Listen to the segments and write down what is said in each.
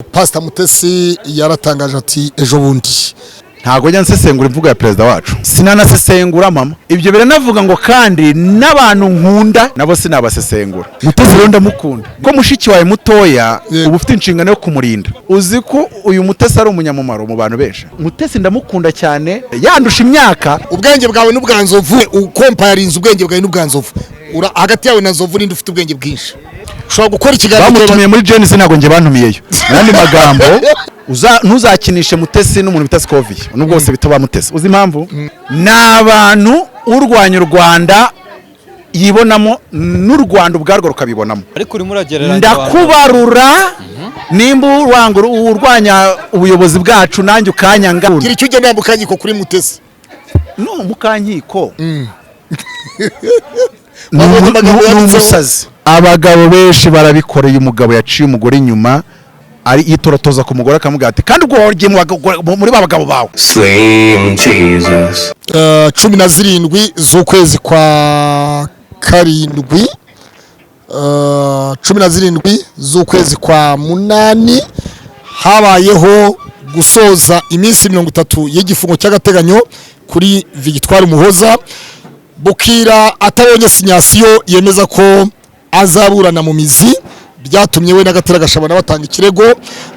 Pastor Mutesi yaratangaje ati ejo bundi. Ntabwo njya nsesengura imvugo ya perezida wacu, sinanasesengura mama. Ibyo biranavuga ngo kandi n'abantu nkunda nabo sinabasesengura. Mutesi rero ndamukunda ko mushiki wawe mutoya uba ufite inshingano yo kumurinda. Uzi ko uyu Mutesi ari umunyamumaro mu bantu benshi. Mutesi ndamukunda cyane, yandusha imyaka. Ubwenge bwawe n'ubwa Nzovu, ukompayarinze ubwenge bwawe n'ubwa Nzovu, hagati yawe na Nzovu ninde ufite ubwenge bwinshi? Ushobora gukora ikiganiro. Bamutumiye muri Gen-Z, ntabwo njye bantumiyeyo. Mu yandi magambo, ntuzakinishe Mutesi n'umuntu bita Scovia, nubwo bose bita ba Mutesi. Uzi impamvu? Ni abantu urwanya u Rwanda yibonamo, n'u Rwanda ubwarwo rukabibonamo. Ariko urimo uragereranya abantu. Ndakubarura, nimba urwanga urwanya ubuyobozi bwacu, nanjye ukanyanga. Gira icyo ugenera Mukankiko kuri Mutesi. No Mukankiko ni Wabonye amagambo ni yanditseho? umusazi. Abagabo benshi barabikoreye. Umugabo yaciye umugore inyuma, ari yitorotoza ku mugore, akamubwira ati: "Kandi ubwo wagiye muri ba bagabo bawe." Slim Jesus. 17 z'ukwezi kwa karindwi, 17 z'ukwezi kwa munani, habayeho gusoza iminsi 30 y'igifungo cy'agateganyo kuri Victoire Umuhoza. Bukira atabonye assignation yemeza ko azaburana mu mizi. Byatumye we na Gatera Gashabana batanga ikirego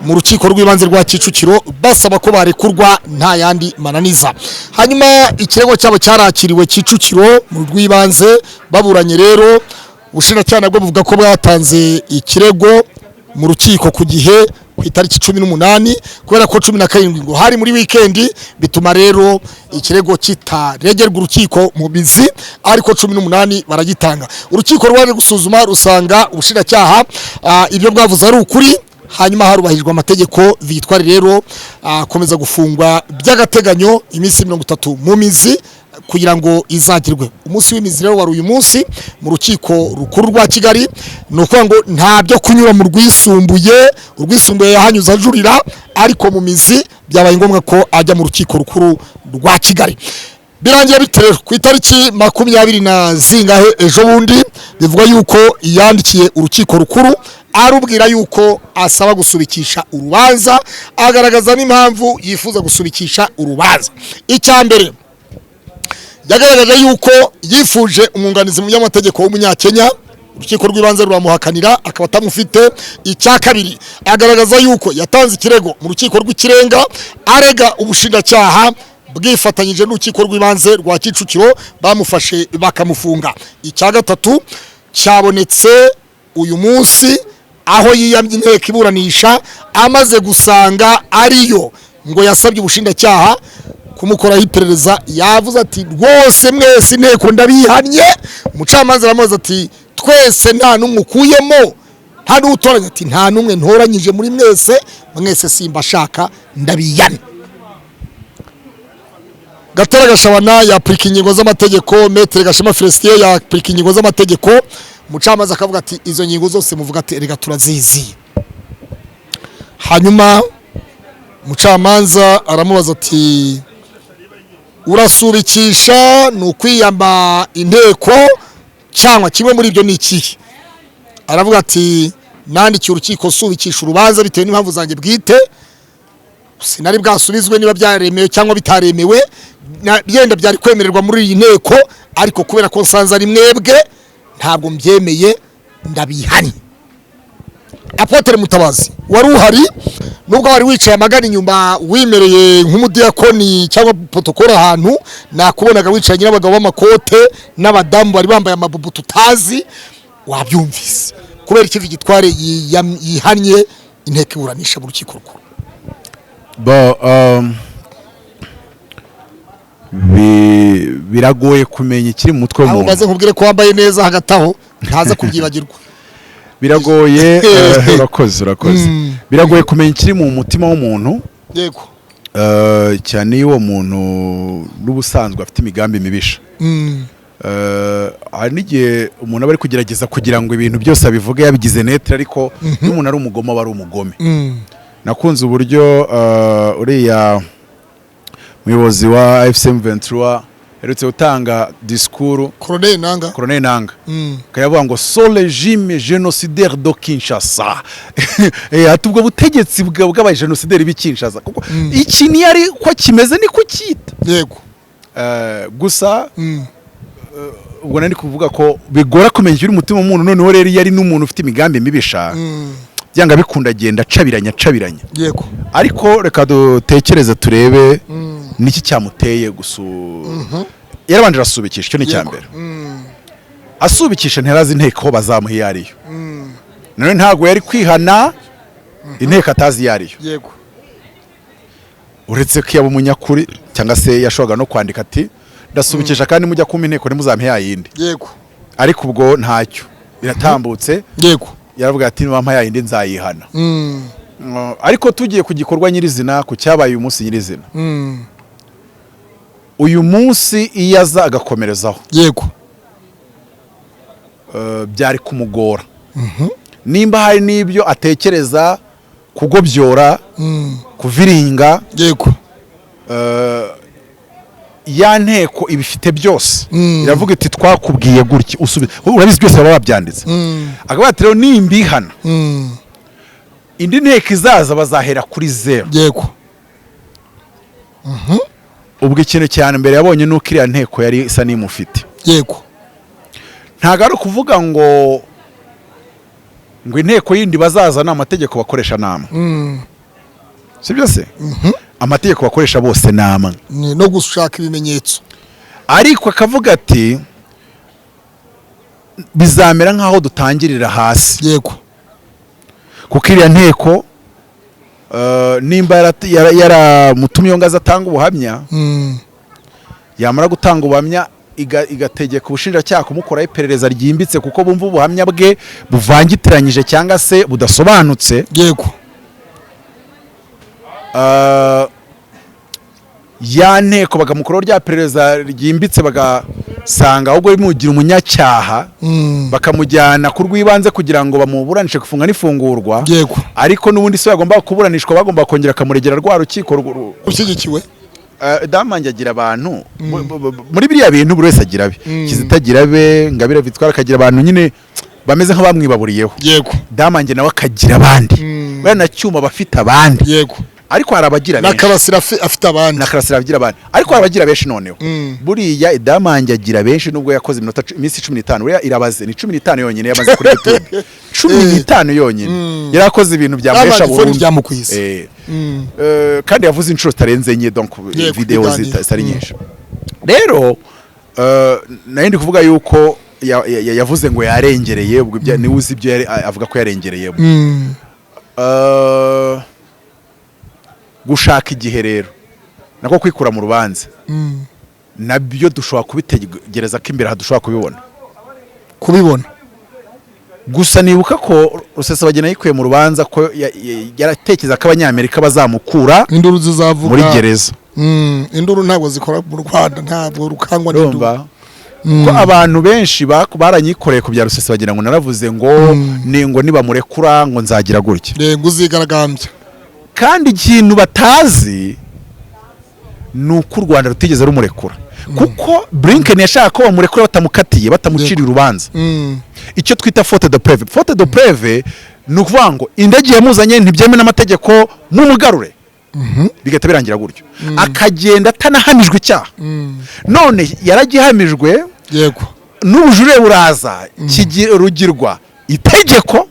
mu rukiko rw'ibanze rwa Kicukiro, basaba ko barekurwa nta yandi mananiza. Hanyuma ikirego cyabo cyarakiriwe Kicukiro mu rw'ibanze. Baburanye rero, ubushinjacyaha nabwo buvuga ko bwatanze ikirego mu rukiko ku gihe, ku itariki 18, kubera ko 17 ngo hari muri wikendi, bituma rero ikirego kitaregerwa urukiko mu mizi, ariko 18 baragitanga. Urukiko rwaje gusuzuma, rusanga ubushinjacyaha ibyo bwavuze ari ukuri, hanyuma harubahirijwe amategeko. Victoire rero akomeza gufungwa by'agateganyo iminsi 30 mu mizi kugira ngo izagirwe. Umunsi w'imizi rero wari uyu munsi mu rukiko rukuru rwa Kigali. Ni ukuvuga ngo nta byo kunyura mu rwisumbuye. Urwisumbuye yahanyuze ajurira, ariko mu mizi byabaye ngombwa ko ajya mu rukiko rukuru rwa Kigali. Birangiye bite rero? Ku itariki 20 na zingahe, ejo bundi, bivuga yuko yandikiye urukiko rukuru arubwira yuko asaba gusubikisha urubanza, agaragaza n'impamvu yifuza gusubikisha urubanza. Icya mbere, yagaragaje yuko yifuje umwunganizi mu by'amategeko w'Umunyakenya, urukiko rw'ibanze ruramuhakanira, akaba atamufite. Icya kabiri, agaragaza yuko yatanze ikirego mu rukiko rw'ikirenga, arega ubushinjacyaha bwifatanyije n'urukiko rw'ibanze rwa Kicukiro bamufashe bakamufunga. Icya gatatu cyabonetse uyu munsi, aho yiyamye inteko iburanisha amaze gusanga ariyo ngo yasabye ubushinjacyaha kumukoraho iperereza. Yavuze ati: "Rwose mwese inteko ndabihannye." Umucamanza aramubaza ati: "Twese nta n'umwe ukuyemo, nta n'utoranya?" Ati: "Nta n'umwe ntoranyije muri mwese, mwese simbashaka, ndabiyane." Gatera Gashabana yapurika ingingo z'amategeko, Maître Gashema Felicien yapurika ingingo z'amategeko. Umucamanza akavuga ati: "Izo ngingo zose muvuga," ati: "reka turazizi." Hanyuma umucamanza aramubaza ati: "Urasubikisha, ni ukwiyama inteko, cyangwa kimwe muri ibyo ni ikihe?" Aravuga ati: "Nandikiye urukiko subikisha urubanza bitewe n'impamvu zanjye bwite, sinari bwasubizwe niba byaremewe cyangwa bitaremewe. Byenda byari kwemererwa muri iyi nteko, ariko kubera ko nsanze ari mwebwe, ntabwo mbyemeye, ndabihanye." Apôtre Mutabazi wari uhari, nubwo wari wicaye amagana inyuma wimereye nk'umudiyakoni cyangwa protocole, ahantu nakubonaga wicaranye n'abagabo b'amakote n'abadamu bari bambaye amabubu tutazi. Wabyumvise, kubera iki Victoire yihannye inteko iburanisha mu rukiko rukuru? Bo, biragoye kumenya ikiri mu mutwe Aho w'umuntu. umaze nkubwire ko wambaye neza, hagati aho ntaza kubyibagirwa. Biragoye, urakoze, urakoze. Biragoye kumenya ikiri mu mutima w'umuntu, cyane iyo uwo muntu n'ubusanzwe afite imigambi mibisha. Hari n'igihe umuntu aba ari kugerageza kugira ngo ibintu byose abivuge yabigize neutre, ariko iyo umuntu ari umugome aba ari umugome. Nakunze uburyo uriya muyobozi wa AFC M23 Herutse gutanga disikuru. Corneille Nanga. Corneille Nanga kayavuga ngo "ce régime génocidaire de Kinshasa", ati ubwo butegetsi bw'abajenosideri b'i Kinshasa, kuko iki niyo ari ko kimeze, niko cyita. Gusa ubwo nari kuvuga ko bigora kumenya ikiri umutima w'umuntu. Noneho rero iyo ari n'umuntu ufite imigambi mibisha, byanga bikunda agenda acabiranya acabiranya. Ariko reka dutekereze turebe niki cyamuteye gusu. Yarabanje arasubikisha, icyo ni icya mbere. Asubikisha, ntiyarazi inteko bazamuha iyo ariyo. None ntabwo yari kwihana inteko atazi iyo ariyo. Uretse ko yaba umunyakuri, cyangwa se yashoboraga no kwandika ati: "Ndasubikisha, kandi mujya kumpa inteko ntimuzampe ya yindi." Ariko ubwo ntacyo, biratambutse. Yaravuga ati: "Nibampa ya yindi nzayihana." Ariko tugiye ku gikorwa nyirizina, ku cyabaye uyu munsi nyirizina, uyu munsi iyo aza agakomerezaho, byari kumugora nimba hari n'ibyo atekereza kugobyora, kuviringa. Ya nteko ibifite byose, iravuga iti: "Twakubwiye gutya, usubize." Urabizi, byose baba babyanditse. Akavuga ati: "Rero nimbihana, indi nteko izaza bazahera kuri zeru." Ubwo ikintu cya mbere yabonye ni uko iriya nteko yari isa n'imufite. Ntabwo ari ukuvuga ngo inteko yindi bazaza ni amategeko bakoresha nama, si byo se? Amategeko bakoresha bose ni amwe. Ni no gushaka ibimenyetso. Ariko akavuga ati: "Bizamera nk'aho dutangirira hasi." Kuko iriya nteko, nimba yaramutumyeho ngo aze atange ubuhamya, yamara gutanga ubuhamya, igategeka ubushinjacyaha kumukoraho iperereza ryimbitse, kuko bumva ubuhamya bwe buvangitiranyije cyangwa se budasobanutse. Ya nteko bakamukoraho rya perereza ryimbitse, bagasanga ahubwo bimugira umunyacyaha, bakamujyana ku rw'ibanze kugira ngo bamuburanishe gufunga n'ifungurwa. Ariko n'ubundi se yagomba kuburanishwa, bagomba kongera akamuregera rwa rukiko Ushyigikiwe. Damange agira abantu muri biriya bintu, buri wese agira abe. Kizito agira abe, Ingabire Victoire akagira abantu nyine bameze nk'abamwibaburiyeho. Damange nawe akagira abandi, buriya na Cyuma bafite abandi. Ariko hari abagira Na benshi. Karasira afite abandi. Na Karasira agira abandi, ariko hari abagira benshi noneho. Buriya Idamange agira benshi, nubwo yakoze iminota iminsi 15, buriya irabaze ni 15 yonyine yamaze kuri YouTube, 15 yonyine. Yari akoze ibintu byamuhesha Damange phone burundu. ryamukwiza. Kandi yavuze inshuro zitarenze enye, donc video ibiganiro. zitari nyinshi. Rero nari ndi kuvuga yuko yavuze ngo yarengereye, ubwo niwe uzi ibyo avuga ko yarengereyemo. Gushaka igihe rero nako kwikura mu rubanza, nabyo dushobora kubitegereza ko imbere aha dushobora kubibona. Kubibona. Gusa nibuka ko Rusesabagina yikuye mu rubanza ko yaratekereza ko Abanyamerika bazamukura Induru zizavuga muri gereza. Induru ntabwo zikora mu Rwanda, ntabwo rukangwa n'induru. Urumva ko abantu benshi baranyikoreye ku bya Rusesabagina, ngo naravuze ngo ni ngo nibamurekura ngo nzagira gutya. Renga uzigaragambya. Kandi ikintu batazi ni uko u Rwanda rutigeze rumurekura, kuko Blinken yashaka ko bamurekura batamukatiye, batamuciriye urubanza, icyo twita faute de preuve. Faute de preuve ni ukuvuga ngo indege yamuzanye ntibyemewe n'amategeko, mumugarure, bigahita birangira gutyo, akagenda atanahamijwe icyaha. None yaragihamijwe, n'ubujurire buraza, rugirwa itegeko.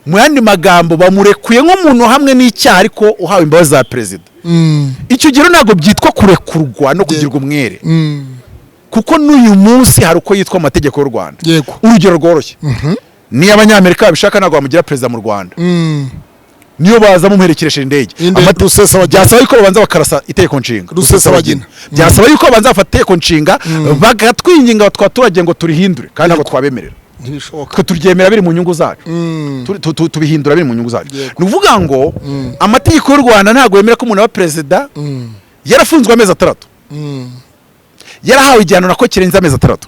Mu yandi magambo, bamurekuye nk'umuntu hamwe n'icyaha, ariko uhawe imbabazi za perezida. Icyo gihe ntabwo byitwa kurekurwa no kugirwa umwere, kuko n'uyu munsi hari uko yitwa mu mategeko y'u Rwanda. Urugero rworoshye, niyo Abanyamerika babishaka ntabwo bamugira perezida mu Rwanda, niyo baza mumuherekeresha indege. Inde? Rusesabagina. Byasaba yuko babanza bakarasa itegeko nshinga. Rusesabagina. Byasaba yuko babanza bafata itegeko nshinga, bagatwinginga abaturage ngo turihindure, kandi ntabwo twabemerera. Ntibishoboka. Twe turyemera biri mu nyungu zacu. Tubihindura biri mu nyungu zacu. Ni ukuvuga ngo amategeko y'u Rwanda ntabwo yemera ko umuntu aba perezida yarafunzwe amezi 6, yarahawe igihano nako kirenze amezi 6.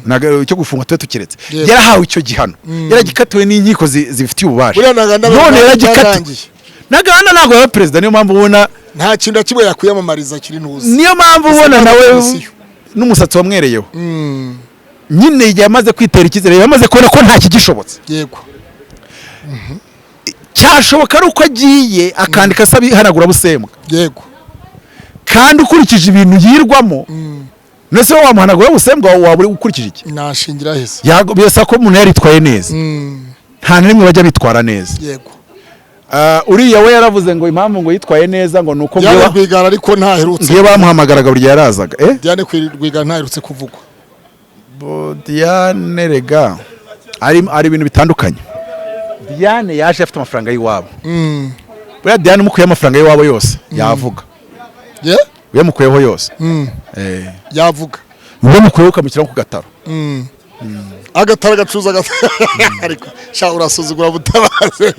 Ntabwo icyo gufunga tube tukiretse. Yarahawe icyo gihano, yaragikatiwe n'inkiko zibifitiye ububasha. Buriya Ntaganda None yaragikatiwe. byarangiye. Ntaganda ntabwo yaba perezida, niyo mpamvu ubona Nta kintu na kimwe yakwiyamamariza kiri ntuzi. Niyo mpamvu ubona Gusa nawe komisiyo. N'umusatsi wamwereyeho nyine, yamaze kwitera icyizere, yamaze kubona ko nta kigishobotse. Cyashoboka ari uko agiye akandika asaba ihanagurabusembwa. Kandi ukurikije ibintu yirwamo, ndetse wowe wamuhanagura ubusembwa, waba uri ukurikije iki? Nashingira hese? Birasa ko umuntu yaritwaye neza. Nta na rimwe bajya bitwara neza. Ah, uriya we yaravuze ngo impamvu ngo yitwaye neza ngo ni uko Diane ngiyo Rwigara ariko ntaherutse. Ngiyo bamuhamagaraga buri gihe yarazaga. Diane Rwigara ntaherutse kuvugwa. Bo, Diane rega ari ibintu bitandukanye. Diane yaje afite amafaranga y'iwabo. Buriya Diane umukuyeho amafaranga y'iwabo yose yavuga. Ye. Uyamukuyeho yose. Yavuga. Uyamukuyeho ukamushyiraho ku gataro. Agatara gacuruza agatara, ariko sha urasuzugura Mutabazi.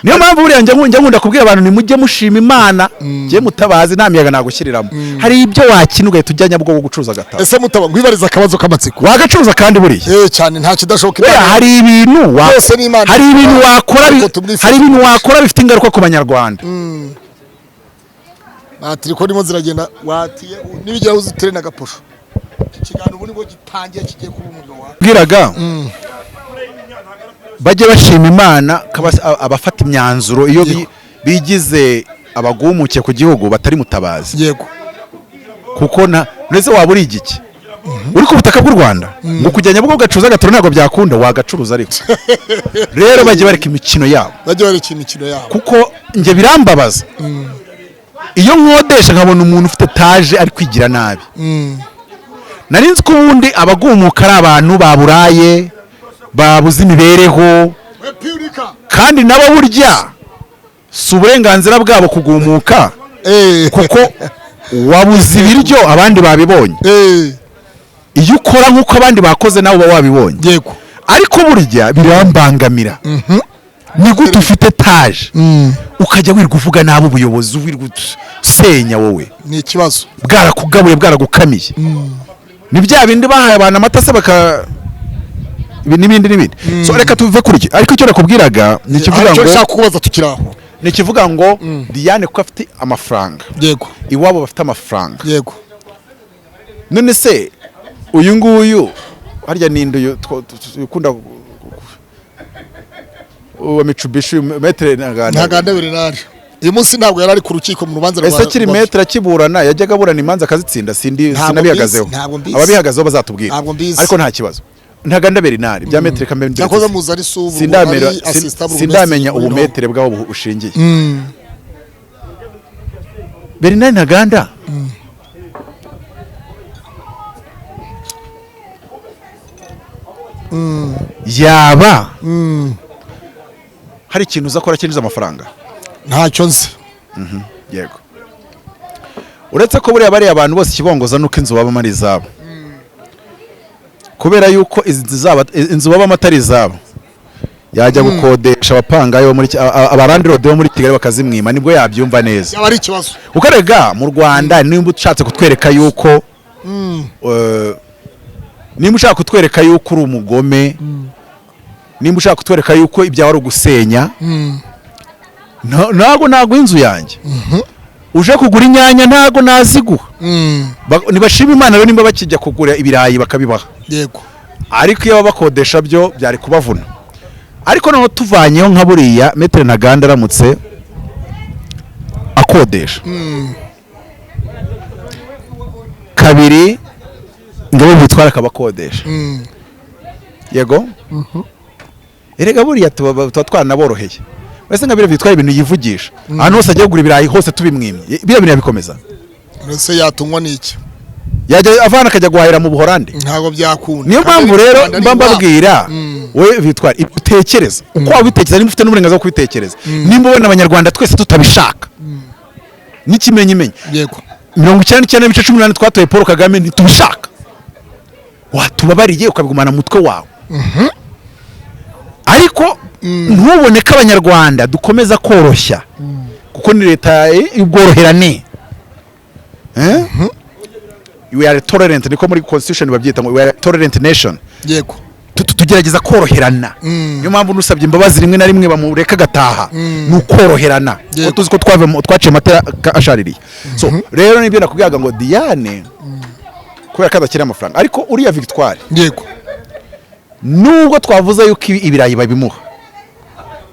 Niyo mpamvu buriya njya nkunda kubwira abantu, nimujye mushima Imana. Njye Mutabazi nta miyaga nagushyiriramo. Hari ibyo wakina ugahita ujya Nyabugogo gucuruza agataro. Ese mutaba, nkwibariza akabazo k'amatsiko. Wagacuruza kandi buriya. Cyane, nta kidashoboka. Buriya hari ibintu Byose ni Imana. hari ibintu wakora Ariko tumwifuza. hari ibintu wakora bifite ingaruka ku Banyarwanda. Ati ko ndimo ziragenda watiye nibigera uzitere n'agaposho. Ikiganiro ubu nibwo gitangiye, kigiye kuba umuriro wawe. Bwiraga bajye bashima Imana ko abafata imyanzuro iyo bigize abagumukiye ku gihugu batari Mutabazi. Kuko na ndetse waba uri igiki uri ku butaka bw'u Rwanda ngo kujya Nyabugogo ugacuruza agataro, ntabwo byakunda. Wagacuruza, ariko rero bajye bareka imikino yabo. Bajye bareka imikino yabo. Kuko njye birambabaza iyo nkodesha nkabona umuntu ufite taje ari kwigira nabi. Nari nzi ko ubundi abagumuka ari abantu baburaye, babuze imibereho, kandi nabo burya si uburenganzira bwabo kugumuka, kuko wabuze ibiryo abandi babibonye. Iyo ukora nk'uko abandi bakoze nawe uba wabibonye. Ariko burya birambangamira. Ni gute ufite taje ukajya wirirwa uvuga nabi ubuyobozi, wirirwa usenya wowe? Ni ikibazo. Bwarakugabuye, bwaragukamiye. Ni bya bindi bahaye abantu amata se baka ibi n'ibindi n'ibindi. So reka tuve kuri iki, ariko icyo nakubwiraga ni ikivuga Icyo ngo nshaka kubaza tukiri aho. ni ikivuga ngo Diane kuko afite amafaranga, iwabo bafite amafaranga. None se uyu nguyu harya ninde, uyu ukunda uwa Mitsubishi, maître Ntaganda? Ntaganda Bernard uyu munsi ntabwo yari ari ku rukiko mu rubanza. Ese akiri maître akiburana, yajyaga aburana imanza akazitsinda? Sindi Ntabwo sinabihagazeho. mbizi, ntabwo mbizi. Ababihagazeho bazatubwira. Ntabwo mbizi. Ariko nta kibazo, Ntaganda Bernard bya maître kambe. Yakoze muzi ari subu. Sindamera ari assistant. Sindamenya ubumaître bwabo bushingiye. Bernard Ntaganda yaba hari ikintu uza akora cyinjiza amafaranga? Ntacyo nzi. Yego, uretse ko buriya bariya abantu bose ikibongoza nuko inzu babamo ari izabo, kubera yuko izi nzu zabo, inzu babamo atari izabo, yajya gukodesha abapangayi bo muri abalandlord bo muri Kigali bakazimwima, nibwo yabyumva neza. Yaba ari ikibazo. Ukarega mu Rwanda, nimba ushatse kutwereka yuko nimba ushaka kutwereka yuko uri umugome, nimba ushaka kutwereka yuko ibyawe ari ugusenya, ntago naguha inzu yanjye. Uje kugura inyanya, ntago naziguha. Nibashima Imana rero nimba bakijya kugura ibirayi bakabibaha. Ariko iyo babakodesha byo byari kubavuna. Ariko noneho tuvanyeho nka buriya maître Ntaganda aramutse akodesha kabiri, Ingabire Victoire akaba akodesha. Yego, erega buriya tuba twaranaboroheye. Mbese Ingabire Victoire ibintu yivugisha ahantu hose agiye kugura ibirayi hose tubimwimye, biriya bintu yabikomeza? Ese yatungwa n'iki? Yajya avana akajya guhahira mu Buhorande? Ntabwo byakunda. Niyo mpamvu Kandi rero Rwanda mba ni iwabo. mbabwira, wowe Victoire, ibyo utekereza uko wabitekereza, niba ufite n'uburenganzira bwo kubitekereza, nimba ubona Abanyarwanda twese tutabishaka n'ikimenyimenyi, 99.18 twatoye Paul Kagame, ntitubishaka, watubabariye ukabigumana mu mutwe wawe, ariko ntubone ko Abanyarwanda dukomeza koroshya, kuko ni leta y'ubworoherane. Eh? We are tolerant, niko muri constitution babyita ngo we are a tolerant nation. Tugerageza koroherana. Niyo mpamvu nusabye imbabazi rimwe na rimwe bamureka agataha, ni ukoroherana, kuko tuzi ko twaciye amata ashaririye. So rero nibyo nakubwiraga ngo Diane, kubera ko adakeneye amafaranga, ariko uriya Victoire, nubwo twavuze yuko ibirayi babimuha,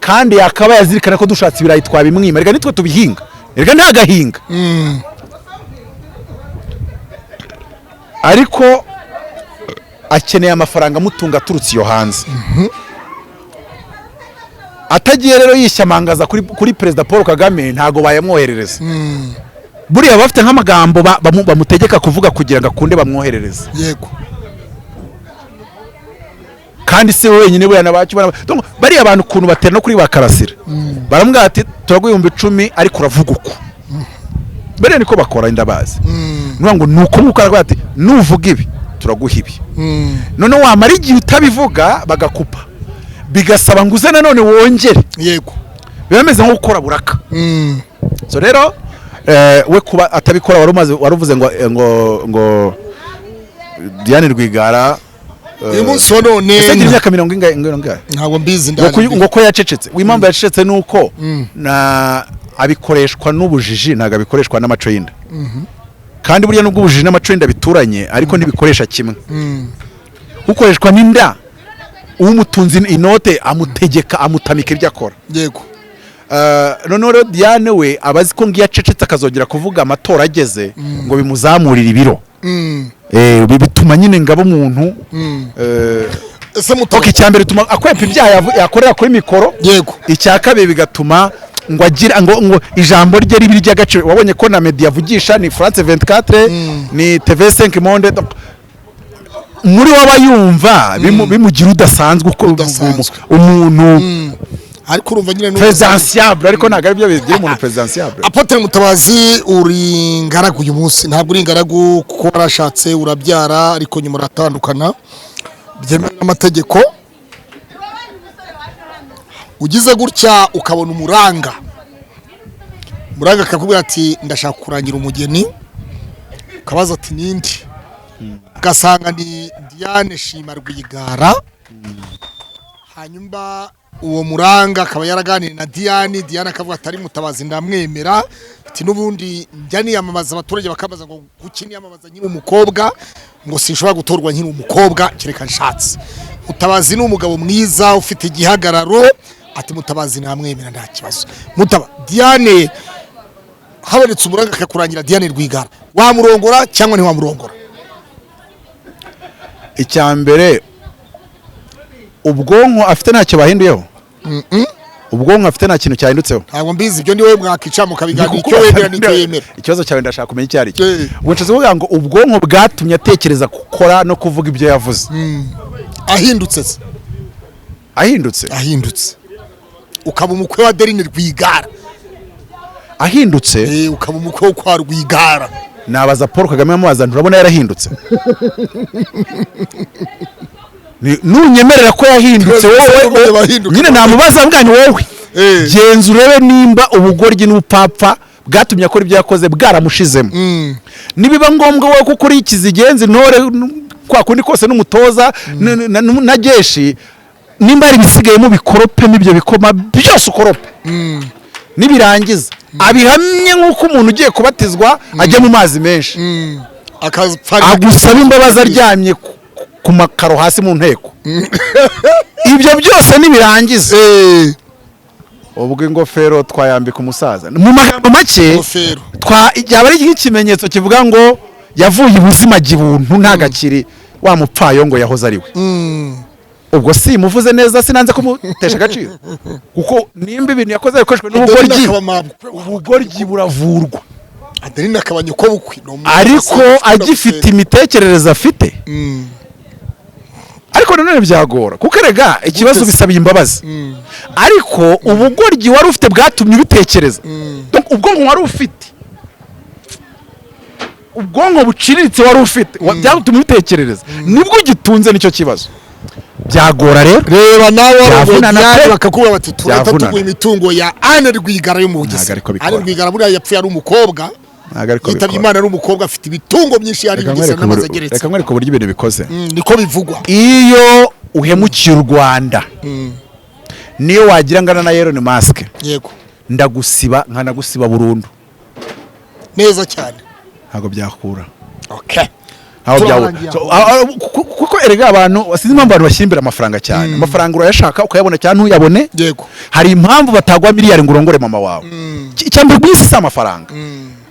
kandi yakaba yazirikana ko dushatse ibirayi twabimwima. Reka nitwe tubihinga, reka ntagahinga, ariko akeneye amafaranga amutunga aturutse iyo hanze. Atagiye rero yishyamangaza kuri Perezida Paul Kagame, ntago bayamwoherereza. Buriya baba bafite nk'amagambo bamutegeka kuvuga kugira ngo akunde bamwoherereze. Kandi si we wenyine, buriya n'abacu Donc, bariya bantu ukuntu batera no kuri ba Karasira, baramubwira ati: "Turaguha 10,000, ariko uravuga uku." Bariya niko bakora, ndabazi. Nuvuga ngo ni uko nguko, aravuga ati: "Nuvuga ibi turaguha ibi." Noneho wamara igihe utabivuga, bagakupa, bigasaba ngo uze nanone wongere. Biba bimeze nko gukora buraka. So rero we kuba atabikora, wari umaze, wari uvuze ngo Diane Rwigara Uyu munsi wa none ese agira imyaka mirongo ingahe, ingahe? Ntabwo mbizi. Ngo Ndani. Ngo ko yacecetse, impamvu yacecetse ni uko na abikoreshwa n'ubujiji, ntabwo abikoreshwa n'amaco y'inda. Kandi burya nubwo ubujiji n'amaco y'inda bituranye, ariko ntibikoresha kimwe. Ukoreshwa n'inda, umutunze inote amutegeka, amutamika ibyo akora. Noneho rero Diane we aba azi ko ngiyo acecetse akazongera kuvuga amatora ageze, ngo bimuzamurire ibiro. Bituma nyine ngaba umuntu Ese muto Ok, icya mbere bituma akwepa ibyaha yakorera kuri mikoro. Icya kabiri bigatuma ngo agira ngo ijambo rye ribe iry'agaciro. Wabonye ko na media avugisha ni France 24, ni TV5 Monde. Donc, muri we aba yumva bimugira udasanzwe, uko Udasanzwe. umuntu Ariko urumva nyine presidentiable, ariko ntabwo ari byo bigira umuntu presidentiable. Apotre Mutabazi, uri ingaragu uyu munsi? Ntabwo uri ingaragu kuko warashatse, urabyara, ariko nyuma uratandukana byemewe n'amategeko. Ugize gutya ukabona umuranga, umuranga akakubwira ati: "Ndashaka kurangira umugeni." Ukabaza ati: "Ninde?" Ugasanga ni Diane Shima Rwigara. Hanyuma uwo muranga akaba yaraganiriye na Diane, Diane akavuga ati: "Ari Mutabazi ndamwemera." Ati: "N'ubundi njya niyamamaza, abaturage bakabaza ngo kuki niyamamaza nkiri umukobwa, ngo sinshobora gutorwa nkiri umukobwa kereka nshatse. Mutabazi ni umugabo mwiza ufite igihagararo." Ati: "Mutabazi namwemera, nta kibazo." Mutaba Diane, habonetse umuranga akakurangira Diane Rwigara, wamurongora cyangwa ntiwamurongora? Icya mbere, ubwonko afite ntacyo bahinduyeho, ubwonko afite nta kintu cyahindutseho. Ntabwo mbizi, ibyo ni wowe mwakica mukabiganira, icyo wemera n'icyo yemera. Ikibazo cyawe ndashaka kumenya icyo ari cyo. Ubwo nshatse kuvuga ngo ubwonko bwatumye atekereza gukora no kuvuga ibyo yavuze Ahindutse se? Ahindutse? Ahindutse ukaba umukwe wa Adeline Rwigara. Ahindutse? Ukaba umukwe wo kwa Rwigara. Nabaza Paul Kagame, amubaza, nturabona yarahindutse? Nunyemerera ko yahindutse wowe Bahinduka. Nyine namubaza mbwa ni wowe, genza urebe nimba ubugoryi n'ubupfapfa bwatumye akora ibyo yakoze bwaramushizemo. Nibiba ngombwa wowe kuko uri ikizigenza, intore kwa kundi kose, n'umutoza na jeshi, nimba hari ibisigayemo bikorope n'ibyo bikoma byose ukorope. Nibirangiza abihamye nk'uko umuntu ugiye kubatizwa ajya mu mazi menshi, akapfa agusaba imbabazi aryamye ku makaro hasi mu nteko. Ibyo byose nibirangiza, ubwo ingofero twayambika umusaza. Mu magambo make, Ingofero. Yaba ari nk'ikimenyetso kivuga ngo yavuye ubuzima gibuntu, ntagakiri wa mupfayongo yahoze ari we. Ubwo si muvuze neza, sinanze kumutesha agaciro, kuko nimba ibintu yakoze bikoreshejwe n'ubugoryi, Adeline akaba mabukwe. Ubugoryi buravurwa. Adeline akaba nyokobukwe. Ni umuntu Ariko udasanzwe ukunda agifite gusenga. imitekerereze afite, ariko nanone byagora, kuko erega ikibazo Gute se? bisabiye imbabazi, ariko ubugoryi wari ufite bwatumye ubitekereza. Donc, ubwonko wari ufite, ubwonko buciriritse wari ufite byatumye ubitekerereza, nibwo ugitunze, nicyo kibazo. Byagora rero. Reba nawe Byavunana warongora pe. bakakubwira bati: "Turahita Byavunana. tuguha imitungo ya Anne Rwigara yo mu Ntabwo Bugesera." ariko bikora. Anne Rwigara buriya yapfuye ari umukobwa, Ntabwo ariko yitabye bikora. Imana ari umukobwa, afite imitungo myinshi yari Reka Bugesera nkwereke n'amazu ageretse. Reka nkwereke uburyo ibintu bikoze. Niko bivugwa. Iyo Uhemukiye u Rwanda, niyo wagira ngana na Elon Musk, ndagusiba, nkanagusiba burundu. Neza cyane. Ntabwo byakura. Ntabwo byabura. Turarangiye. So, kuko erega abantu, sinzi impamvu abantu bashyira imbere amafaranga cyane. Amafaranga urayashaka ukayabona cyangwa ntuyabone. Hari impamvu batagwa miliyari ngo urongore mama wawe. Icya mbere ku isi si amafaranga,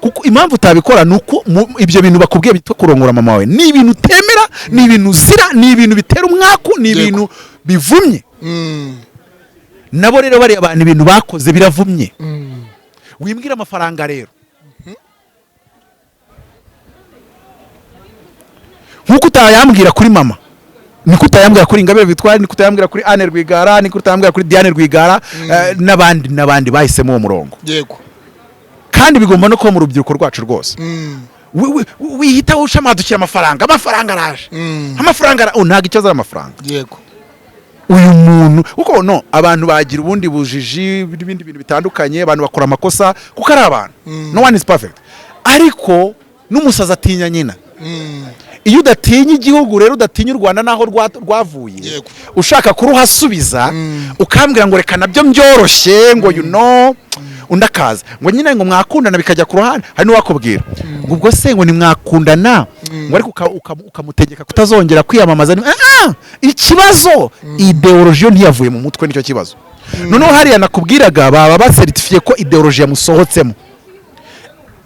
kuko impamvu utabikora ni uko ibyo bintu bakubwiye bitwa kurongora mama wawe ni ibintu utemera, ni ibintu uzira, ni ibintu bitera umwaku, ni ibintu bivumye. Nabo rero bariya abantu, ibintu bakoze biravumye. Wimbwira amafaranga rero, nk'uko utayambwira kuri mama, niko utayambwira kuri Ingabire Victoire, niko utayambwira kuri Anne Rwigara, niko utayambwira kuri Diane Rwigara, n'abandi n'abandi bahisemo uwo murongo. Kandi bigomba no kuba mu rubyiruko rwacu rwose. Wihita ushamadukira amafaranga, amafaranga araje, amafaranga oh, ntabwo ikibazo ari amafaranga. Uyu muntu, kuko no abantu bagira ubundi bujiji n'ibindi bintu bitandukanye, abantu bakora amakosa kuko ari abantu, no one is perfect, ariko n'umusazi atinya nyina. Iyo udatinya igihugu rero, udatinya u Rwanda n'aho rwavuye, ushaka kuruhasubiza, ukambwira ngo reka nabyo byoroshye, ngo undi akaza ngo nyine ngo mwakundana bikajya ku ruhande. Hari n'uwakubwira ngo ubwo se ngo nimwakundana, ngo ariko ukamutegeka kutazongera kwiyamamaza. Ikibazo idéologie yo ntiyavuye mu mutwe, nicyo kibazo. Noneho hariya nakubwiraga, baba bacertifiye ko idéologie yamusohotsemo,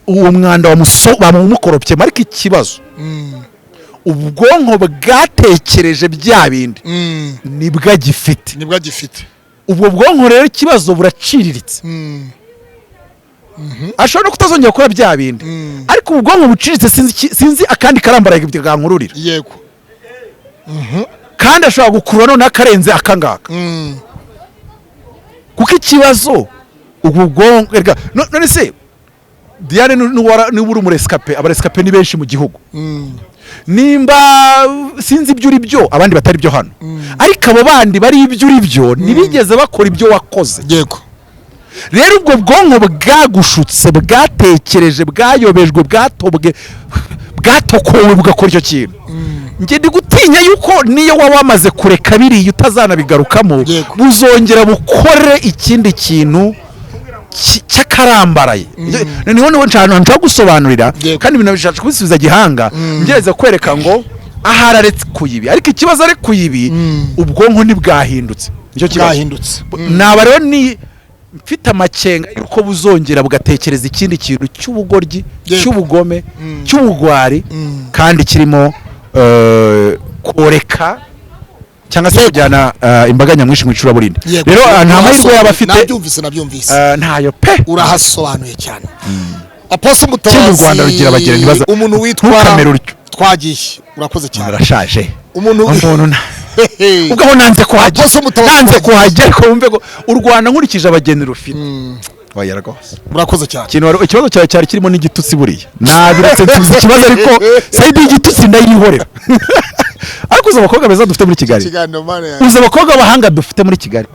uwo mwanda bamukoropyemo, ariko ikibazo ubwonko bwatekereje bya bindi nibwo agifite. Nibwo agifite. Ubwo bwonko rero ikibazo buraciriritse. Ashobora no kutazongera gukora bya bindi, ariko ubu bwonko buciriritse sinzi akandi karambaraye bwankururira. Kandi ashobora gukurura noneho akarenze akangaka, kuko ikibazo ubu bwonko erega none se Diane niba uri umurescapé, abarescapé ni benshi mu gihugu, nimba sinzi ibyo uri byo abandi batari byo hano, ariko abo bandi bari ibyo uri byo ntibigeze bakora ibyo wakoze. Rero ubwo bwonko bwagushutse, bwatekereje, bwayobejwe, bwatobwe, bwatokowe, bugakora icyo kintu, njye ndi gutinya yuko niyo waba wamaze kureka biriya utazanabigarukamo, buzongera bukore ikindi kintu cy'akarambaraye. Niho nshaka gusobanurira. Kandi ibintu bishatse kubisubiza gihanga, ngerageza kwereka ngo ahari aretse kuyibi, ariko ikibazo ari kuyibi, ubwonko ntibwahindutse, nicyo kibazo. Bwahindutse. Naba rero ni mfite amakenga y'uko buzongera bugatekereza ikindi kintu cy'ubugoryi, cy'ubugome, cy'ubugwari, kandi kirimo koreka cyangwa se kujyana imbaga nyamwinshi mu icuraburindi. Rero nta mahirwe yaba afite. Nabyumvise. Ntayo pe. Urahasobanuye cyane, Apostle Kindi u Mutabazi. Rwanda rugira abageni Umuntu witwa ntukamere utyo. Twagiye, urakoze cyane. Arashaje. Umuntu Umuntu ubwo aho nanze kuhajya, Apostle Mutabazi, nanze twagiye. kuhajya, ariko wumve ko u Rwanda nkurikije abageni rufite, oya rwose. Urakoze cyane. Ikintu ikibazo cyawe cyari kirimo n'igitutsi, buriya nabiretse nsubiza ikibazo, ariko side y'igitutsi ndayihorera. Ariko uzi abakobwa beza dufite muri Kigali? Ikiganiro mane yanjye. Uzi abakobwa b'abahanga dufite muri Kigali?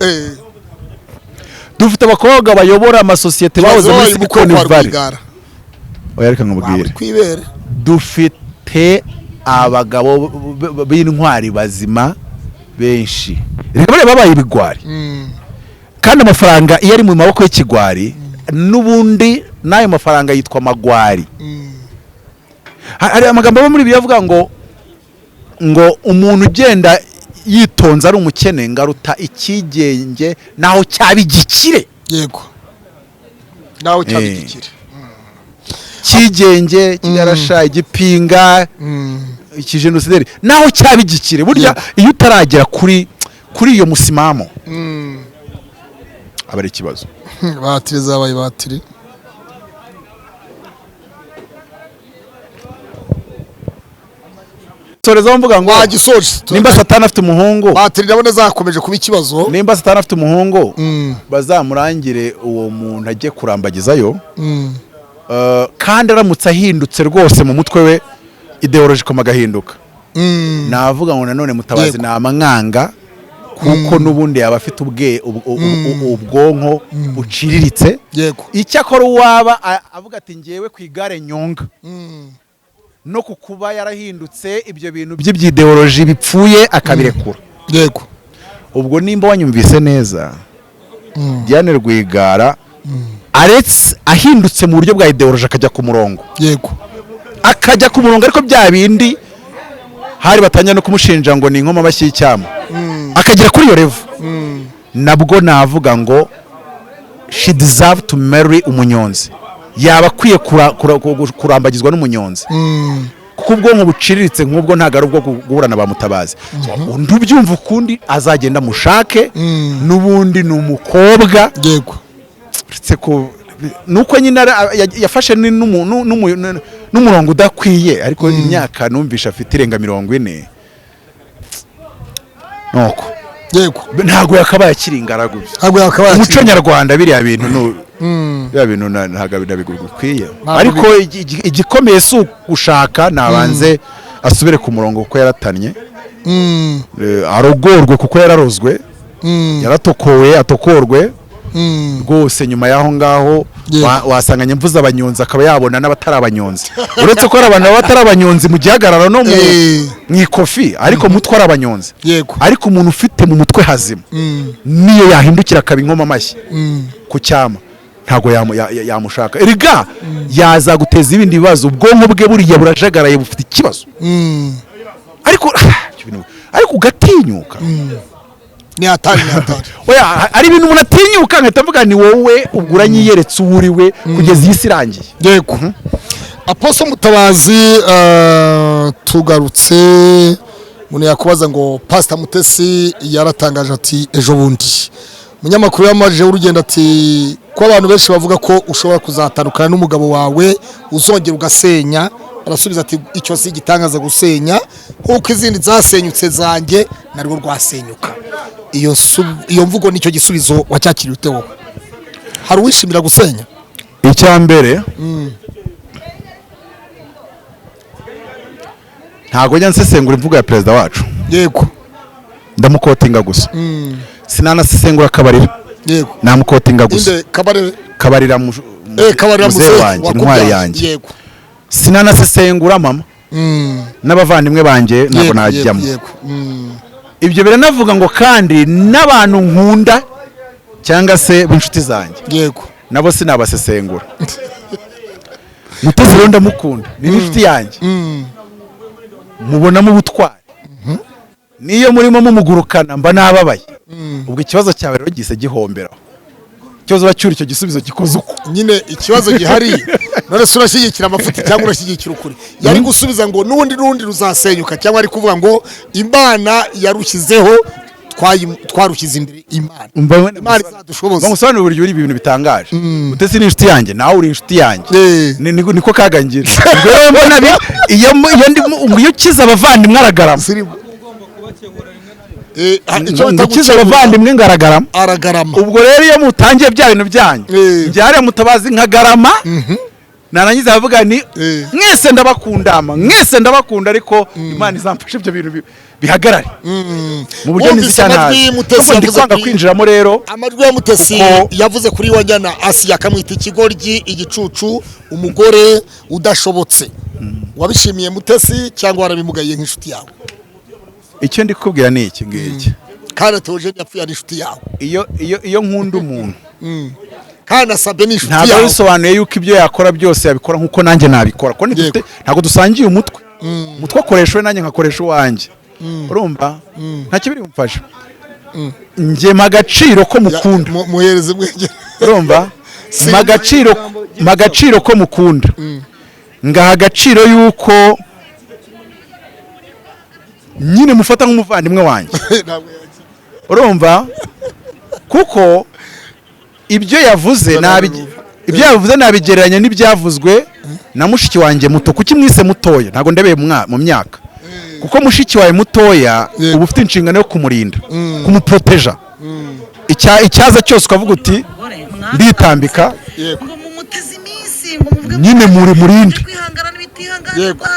Dufite abakobwa bayobora amasosiyete bahoze muri Wabaye umukobwa Silicon wa Valley. Rwigara. Oya, reka Waba nkubwire. uri kwibere. Dufite abagabo b'intwari bazima benshi, reka bariya babaye ibigwari. Kandi amafaranga iyo ari mu maboko y'ikigwari, n'ubundi n'ayo mafaranga yitwa amagwari. Hari amagambo aba muri Bibiliya avuga ngo umuntu ugenda yitonze ari umukene ngo aruta ikigenge naho cyaba igikire. Yego, nawe cyaba igikire. Kigenge, kigarasha, igipinga, ikijenosideri, naho cyaba igikire, burya iyo utaragera kuri iyo musimamo aba ari ikibazo. Batiri zabaye batiri. Soreza mvuga ngo Wagisoje. nimba Satani afite umuhungu, Batiri ndabona zakomeje kuba ikibazo. nimba Satani afite umuhungu, bazamurangire uwo muntu ajye kurambagizayo. Kandi aramutse ahindutse rwose mu mutwe we, idéologie koma agahinduka, navuga ngo nanone Mutabazi ni amanganga, kuko n'ubundi yaba afite ubwonko buciriritse. Icyakora uwaba avuga ati ngewe ku igare nyonga, no ku kuba yarahindutse, ibyo bintu by'ibyidéologie bipfuye akabirekura. Ubwo nimba wanyumvise neza, Diane Rwigara aretse ahindutse mu buryo bwa idéologie, akajya ku murongo, akajya ku murongo, ariko bya bindi hari batangira no kumushinja ngo ni inkoma amashyi y'icyama, akagera kuri iyo level, nabwo navuga ngo she deserve to marry umunyonzi, yaba akwiye kurambagizwa n'umunyonzi, kuko ubwonko buciriritse nk'ubwo ntabwo ari ubwo guhura na ba Mutabazi. Undi ubyumva ukundi azagenda mushake, n'ubundi ni umukobwa. Uretse ko nuko nyine yafashe n'umurongo udakwiye, ariko imyaka numvisha afite irenga 40, nuko ntabwo yakabaye akiri ingaragu. Ntabwo yakabaye Umuco akiri. nyarwanda, biriya bintu biriya bintu ntabwo bikwiye. Ntabwo. Ariko igikomeye si ugushaka, nabanze asubire ku murongo kuko yaratannye. Arogorwe kuko yararozwe, yaratokowe, atokorwe rwose. Nyuma y'aho ngaho wasanga mvuze abanyonzi, akaba yabona n'abatari abanyonzi, uretse ko hari abantu baba batari abanyonzi mu gihagararo no mu ikofi, ariko mutwe ari abanyonzi. Ariko umuntu ufite mu mutwe hazima, niyo yahindukira akaba inkoma amashyi ku cyama, ntabwo yamushaka. Erega yazaguteza ibindi bibazo. Ubwonko bwe buriya burajagaraye, bufite ikibazo. Ariko ugatinyuka. Ni hatari, ni hatari. Oya, hari ibintu umuntu atinyuka nkahita mvuga ni wowe ubwo uranyiyeretse uwo uri we kugeza iyi si irangiye. Yego. Apostle Mutabazi, tugarutse, umuntu yakubaza ngo Pastor Mutesi yaratangaje ati ejo bundi umunyamakuru yamajije urugendo ati ko abantu benshi bavuga ko ushobora kuzatandukana n'umugabo wawe, uzongera ugasenya, arasubiza ati icyo si igitangaza gusenya, nk'uko izindi zasenyutse zanjye narwo rwasenyuka. Iyo mvugo nicyo gisubizo wacyakiriye ute wowe? Hari uwishimira gusenya? Icya mbere, ntabwo njya nsesengura imvugo ya perezida wacu. Ndamuquotinga gusa, sinanasesengura Kabarira. Namuquotinga gusa. Inde? Kabare? Kabarira Kabarira. muzehe Muzehe wanjye, wakubyaye. intwari yanjye. Sinanasesengura mama n'abavandimwe banjye, ntabwo najyamo. Ibyo biranavuga ngo kandi n'abantu nkunda cyangwa se b'inshuti zanjye, nabo sinabasesengura. Mutesi rero ndamukunda, ni n'inshuti yanjye, mubonamo ubutwari, niyo murimo mumugurukana mba nababaye. Ubwo ikibazo cyawe rero gise gihomberaho, ikibazo uracyura icyo gisubizo gikoze uko. Nyine ikibazo gihari, none se urashyigikira amafuti cyangwa urashyigikira ukuri? Yari gusubiza ngo n'ubundi ruzasenyuka, cyangwa ari kuvuga ngo Imana yarushyizeho, twarushyize imbere Imana, Imana izadushoboza. Bamusobanurire uburyo uri ibintu bitangaje. Mutesi ni inshuti yanjye, nawe uri inshuti yanjye. Niko kagangira. Ubwo rero mbona iyo ndimo, ngo iyo ukize abavandimwe aragarama. Icyo Ngo bita ukize gukebura, abavandimwe ngaragarama. Aragarama. Ubwo rero iyo mutangiye bya bintu byanyu, njye Mutabazi nkagarama, narangiza avuga ni mwese ndabakunda, ama mwese ndabakunda, ariko Imana izamfashe ibyo bintu bihagarare mu buryo Wumvise nizi cyane. amajwi Hazi Mutesi Kuko ndi yavuze kwanga kwinjiramo rero. Amajwi ya Mutesi yavuze kuri Wanyana Asiya, akamwita ikigoryi, igicucu, umugore udashobotse. Wabishimiye Mutesi cyangwa warabimugayiye nk'inshuti yawe? Icyo ndi kukubwira ni iki ngiki. Kandi Theogene yapfuye ari inshuti yawe. Iyo nkunda umuntu, Kandi asabye ni inshuti ntabwo yawe. bisobanuye yuko ibyo yakora byose yabikora nk'uko nanjye nabikora, kuko ntabwo dusangiye umutwe. Umutwe akoresha uwe, nanjye nkakoresha uwanjye. Urumva nta kibiri bimufasha, njye mpa agaciro ko mukunda. Muhereze mwegere. Urumva, mpa agaciro ko mukunda, ngaha agaciro yuko nyine mufata nk'umuvandimwe wanjye. Ntabwo yakira. Urumva, kuko ibyo yavuze ibyo yavuze nabigereranya n'ibyavuzwe na mushiki wanjye muto. Kuki mwise mutoya? Ntabwo ndebeye mu myaka, kuko mushiki wawe mutoya uba ufite inshingano yo kumurinda, kumuproteja. Icyaza cyose ukavuga uti nditambika. Ngo mumuteze iminsi, ngo muvuge Nyine muri murinde. kwihangana n'ibitihanganirwa,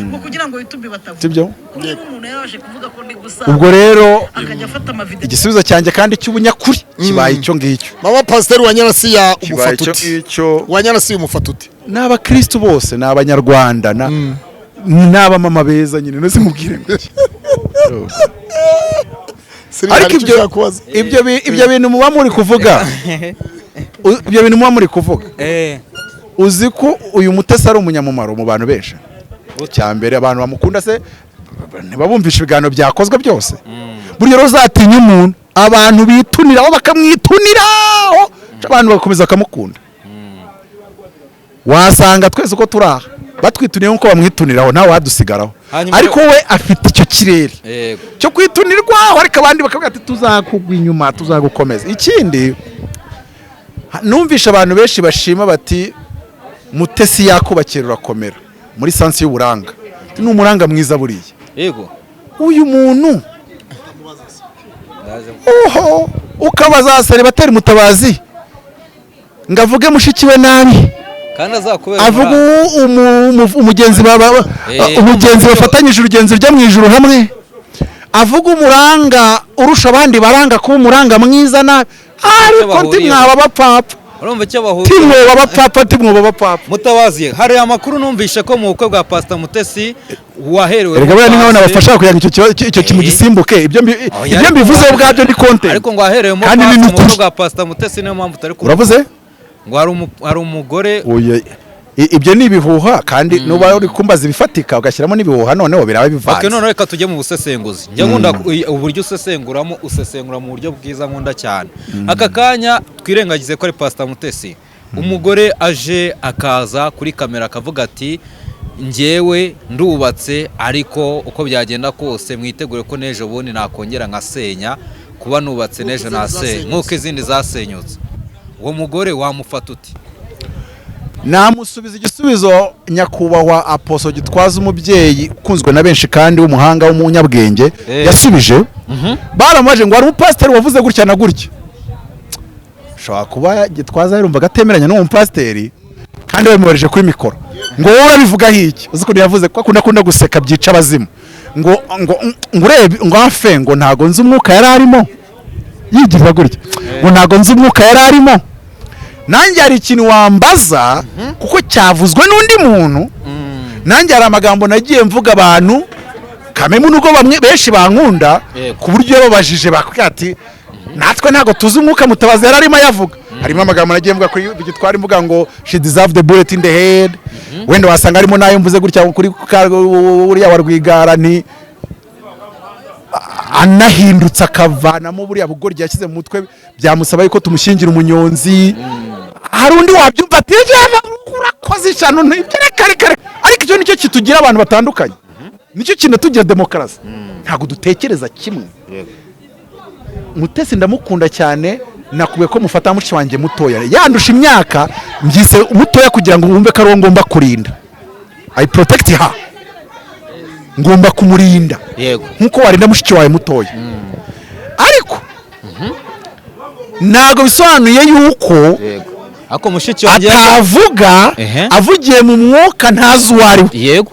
ngo kugira ngo YouTube batavuga. Sibyo? Niba umuntu yabashe kuvuga ko ndi gusa, Ubwo rero akajya afata amavideo. igisubizo cyanjye kandi cy'ubunyakuri kibaye icyo ngicyo. Mama pasiteri wa Nyarasiya, Kibaye umufata icyo uti? ngicyo. Wa Nyarasiya umufata uti? Ni abakristu bose, ni abanyarwanda, ni abamama beza nyine. Ntuzi mubwire ngo iki? Siri, Ariko hari icyo ibyo ushaka kubaza? Ibyo bintu muba muri kuvuga, ibyo bintu muba muri kuvuga, uzi ko uyu Mutesi ari umunyamumaro mu bantu benshi. Cya mbere, abantu bamukunda se ntibabumvisha ibiganiro byakozwe byose? Burya rero uzatinya umuntu abantu bituniraho, bakamwituniraho, abantu bagakomeza bakamukunda. Wasanga twese uko turi aha batwituniye nk'uko bamwituniraho, ntawe wadusigaraho. Ariko we afite icyo kirere cyo kwitunirwaho, ariko abandi bakavuga ati: "Tuzakugwa inyuma, tuzagukomeza." Ikindi, numvisha abantu benshi bashima bati: "Mutesi yakubakira urakomera muri sens y'uburanga, ni umuranga mwiza buriya." Uyu muntu Ndaje. Oho, ukabaza Saribateri Mutabazi ngo avuge mushiki we nabi, kandi azakubera avuga umuranga. Umugenzi umugenzi bafatanyije urugenzi rujya mu ijuru hamwe, avuga umuranga urusha abandi baranga kuba umuranga mwiza nabi, ariko bahuriyeho. Ntimwaba bapfapfa. Urumva icyo bahuriye? Timwoba bapfapfa, timwoba bapfapfa. Mutabazi, hari amakuru numvishe ko mu bukwe bwa Pastor Mutesi waherewe Erega buriya ni nkaho nabafasha kugira ngo icyo kibazo, icyo kintu gisimbuke. Ibyo Oya, ibyo ariko mbivuze ubwabyo ni content. Ariko ngo waherewemo Kandi ni pasi mu bukwe n'ukuri. bwa Pastor Mutesi, niyo mpamvu utari kuvuga. Uravuze? Ngo hari umugore. Oya, ibyo ni ibihuha, kandi nuba uri kumbaza ibifatika ugashyiramo n'ibihuha, noneho biraba bivanze. None reka tujye mu busesenguzi. Njya nkunda uburyo usesenguramo, usesengura mu buryo bwiza, nkunda cyane. Aka kanya twirengagize ko ari Pastor Mutesi. Umugore aje akaza kuri kamera akavuga ati: "Njyewe ndubatse, ariko uko byagenda kose mwitegure ko n'ejo bundi nakongera nkasenya, kuba nubatse n'ejo Nk'uko izindi nasenya zasenyutse." Nk'uko izindi zasenyutse. Uwo mugore wamufata uti? Namusubiza igisubizo nyakubahwa Apostle Gitwaza, umubyeyi ukunzwe na benshi kandi w'umuhanga w'umunyabwenge, yasubije. Baramubaje ngo hari umupasiteri wavuze gutya na gutya. Ushobora kuba Gitwaza yarumvaga atemeranya n'uwo mupasiteri, kandi babimubarije kuri mikoro ngo: "Wowe urabivugaho iki?" Uzi ukuntu yavuze ko akunda guseka byica abazimu, ngo urebe ngo afe, ngo ntago nzi umwuka yari arimo, yigira gutya ngo ntago nzi umwuka yari arimo. Nanjye hari ikintu wambaza kuko cyavuzwe n'undi muntu, nanjye hari amagambo nagiye mvuga abantu kamemu, nubwo bamwe benshi bankunda, ku buryo iyo babajije bakubwira ati: "Natwe ntabwo tuzi umwuka Mutabazi yari arimo ayavuga." Harimo amagambo nagiye mvuga kuri Gitwari, mvuga ngo she deserve the bullet in the head. Wenda wasanga harimo n'ayo mvuze gutya kuri uriya wa Rwigara, ni anahindutse akavanamo buriya bugoryi yashyize mu mutwe, byamusaba yuko tumushyingira umunyonzi. Hari undi wabyumva ati: "Jana, urakoze ishyano, ntibyo, reka reka reka." Ariko icyo nicyo kitugira abantu batandukanye, nicyo kintu tugira demokarasi, ntabwo dutekereza kimwe. Mutesi ndamukunda cyane, nakubwiye ko mufata mushiki wanjye mutoya, yandusha imyaka, mbyise mutoya kugira ngo wumve ko ari uwo ngomba kurinda. I protect her, ngomba kumurinda nk'uko warinda mushiki wawe mutoya. Ariko ntabwo bisobanuye yuko Ariko mushiki wanjye atavuga avugiye mu mwuka ntazi uwo ari we.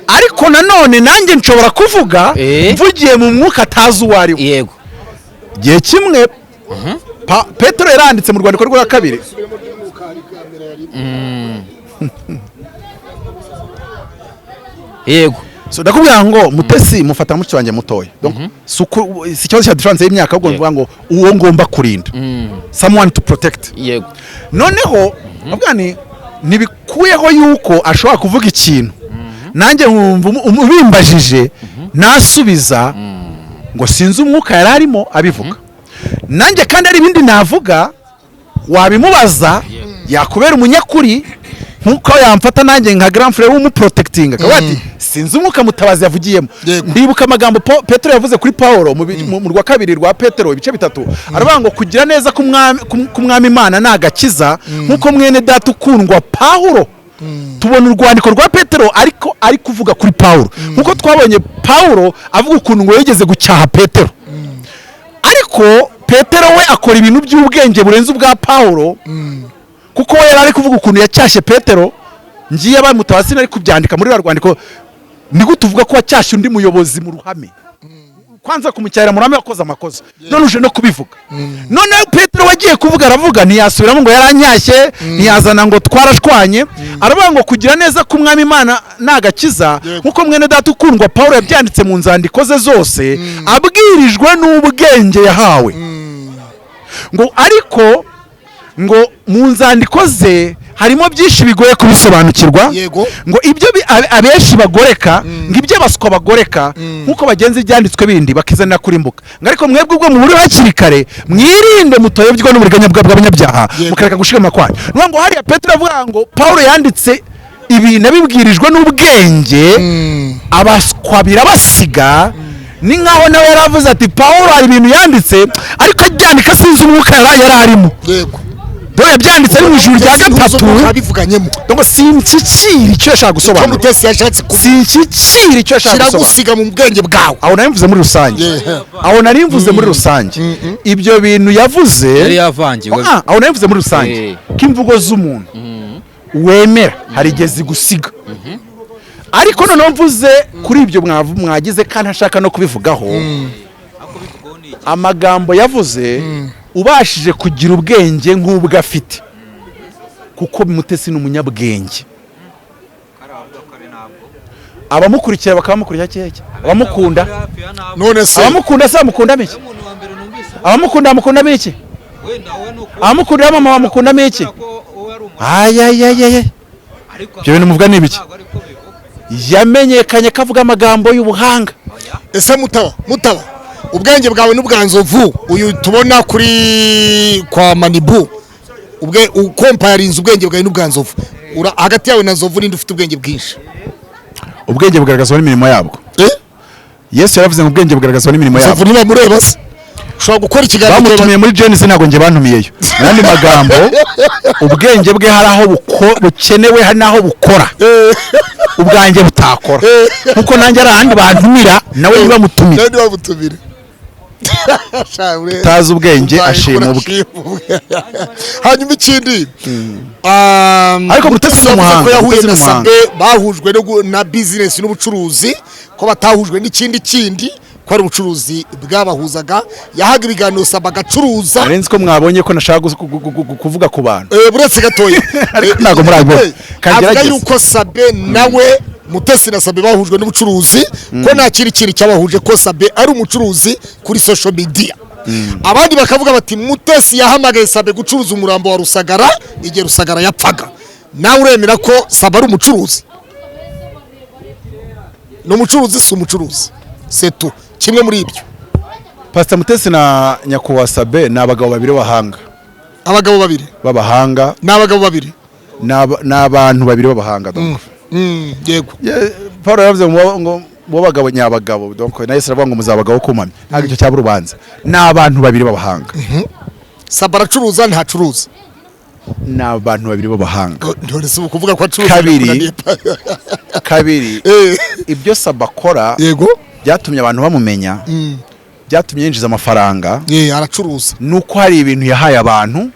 Ariko nanone nanjye nshobora kuvuga mvugiye mu mwuka atazi uwo ari we. Igihe kimwe Petero yaranditse mu rwandiko rwa kabiri. So ndakubwira ngo Mutesi mufata mushiki wanjye mutoya. Donc si ikibazo cya différence y'imyaka, ahubwo mvuga ngo uwo ngomba kurinda, someone to protect. Noneho avuga ni ntibikuyeho yuko ashobora kuvuga ikintu nanjye nkumva ubimbajije nasubiza ngo sinzi umwuka yari arimo abivuga. Nanjye kandi hari ibindi navuga, wabimubaza yakubera umunyakuri nkuko yamfata nanjye nka grand frère w'umuprotecting, akavuga ati: "Sinzi umwuka Mutabazi yavugiyemo." Ndibuka amagambo Petero yavuze kuri Paulo mu rwa kabiri rwa Petero ibice 3, aravuga ngo kugira neza k'umwami Imana ni agakiza, nk'uko mwene data ukundwa Paulo. Tubona urwandiko rwa Petero ariko ari kuvuga kuri Paulo, nkuko twabonye Paulo avuga ukuntu ngo yigeze gucyaha Petero, ariko Petero we akora ibintu by'ubwenge burenze ubwa Paulo, kuko we yari ari kuvuga ukuntu yacyashye Petero. Ngiye bamutabazi sinari kubyandika muri rwa rwandiko. Ni gute uvuga ko wacyashye undi muyobozi mu ruhame? Kwanza kumucyahira murame wakoze amakosa, none uje no kubivuga. None Petero wagiye kuvuga, aravuga, ntiyasubiramo ngo yaranyashye, ntiyazana ngo twarashwanye. Aravuga ngo kugira neza k'Umwami Imana ni agakiza, nkuko mwene data ukundwa Paul yabyanditse mu nzandiko ze zose, abwirijwe n'ubwenge yahawe. Ngo ariko ngo mu nzandiko ze harimo byinshi bigoye kubisobanukirwa. Ngo ibyo abenshi bagoreka, ngo ibyo abaswa bagoreka, nk'uko bagenza ibyanditswe bindi, bakizanira kurimbuka. Ngo ariko mwebwe ubwo muburi hakiri kare, mwirinde mutoyobywa n'uburiganya bw'abanyabyaha, mukareka gushikama kwanyu. Ni ukuvuga ngo hariya Petero avuga ngo Paul yanditse ibintu abibwirijwe n'ubwenge, abaswa birabasiga. Ni nkaho nawe yaravuze ati Paul hari ibintu yanditse, ariko abyandika sinzi umwuka yari arimo. Dore yabyanditse ari mu ijuru rya gatatu. Abivuganyemo. Ngo sinshyikira icyo yashaka Ko gusobanura. Mutesi yashatse kuvuga. Sinshyikira icyo yashaka gusobanura. Kiragusiga mu bwenge bwawe. Aho nari mvuze muri rusange. Aho nari mvuze muri rusange ibyo bintu yavuze. Yari yavangiwe. Ah, aho nari mvuze muri rusange ko imvugo z'umuntu wemera hari igihe zigusiga. Ariko noneho mvuze kuri ibyo mwagize kandi ntashaka no kubivugaho. Amagambo yavuze, ubashije kugira ubwenge nk'ubwo afite, kuko Mutesi ni umunyabwenge, abamukurikira bakabamukurikira keke, abamukunda. None se Abamukunda se bamukundamo iki? Abamukunda bamukundamo iki? Abamukundira mama bamukundamo iki? Ayayayaya, ibyo bintu muvuga ni ibiki? Yamenyekanye ko avuga amagambo y'ubuhanga. Ese Mutaba, ubwenge bwawe n'ubwa Nzovu uyu tubona kuri kwa Manibu, ubwe ukompayarinze ubwenge bwawe n'ubwa Nzovu, hagati yawe na Nzovu ninde ufite ubwenge bwinshi? Ubwenge bugaragazwa n'imirimo yabwo. Yesu yaravuze ngo ubwenge bugaragazwa n'imirimo Nzovu yabwo. ntibamureba se? Ushobora gukora ikiganiro. Bamutumiye muri Genesis, ntabwo njye bantumiyeyo. Mu yandi magambo, ubwenge bwe hari aho bukenewe, hari n'aho bukora ubwanjye butakora, kuko nanjye ari ahandi bantumira, nawe ntibamutumire. Nawe ntibamutumire. Utazi ubwenge ashima ubwe. Hanyuma ikindi, Ariko Mutesi ni yavuze umuhanga, ko yahuye Mutesi ni na umuhanga. Sabe, bahujwe no na business n'ubucuruzi, ko batahujwe n'ikindi kindi, ko ari ubucuruzi bwabahuzaga. Yahaga ibiganiro Sabe agacuruza. Nari nzi ko mwabonye ko nashaka kuvuga ku bantu. Buretse gatoya. Ariko ntabwo murabibona. Avuga Kagerageze. yuko Sabe nawe, Mutesi na Sabe bahujwe n'ubucuruzi, ko nta kindi kintu cyabahuje, ko Sabe ari umucuruzi kuri social media. Abandi bakavuga bati Mutesi yahamagaye Sabe gucuruza umurambo wa Rusagara igihe Rusagara yapfaga. Nawe uremera ko Sabe ari umucuruzi? Ni umucuruzi, si umucuruzi? Setu kimwe muri ibyo. Pastor Mutesi na nyakubahwa Sabe ni abagabo babiri b'abahanga. Abagabo babiri. B'abahanga. Ni abagabo babiri. Ni abantu babiri b'abahanga, donc. Yego. Paul yaravuze ngo mu bagabo nyabagabo, donc na Yesu aravuga ngo muzabagabo kumamya, ntabwo icyo cyaba urubanza. Ni abantu babiri b'abahanga. Sabe aracuruza, ntacuruza? Ni abantu babiri b'abahanga. None si ukuvuga ko acuruza? Kabiri. Birakunaniye? Kabiri, ibyo Sabe akora byatumye abantu bamumenya, byatumye yinjiza amafaranga. Aracuruza. Nuko hari ibintu yahaye abantu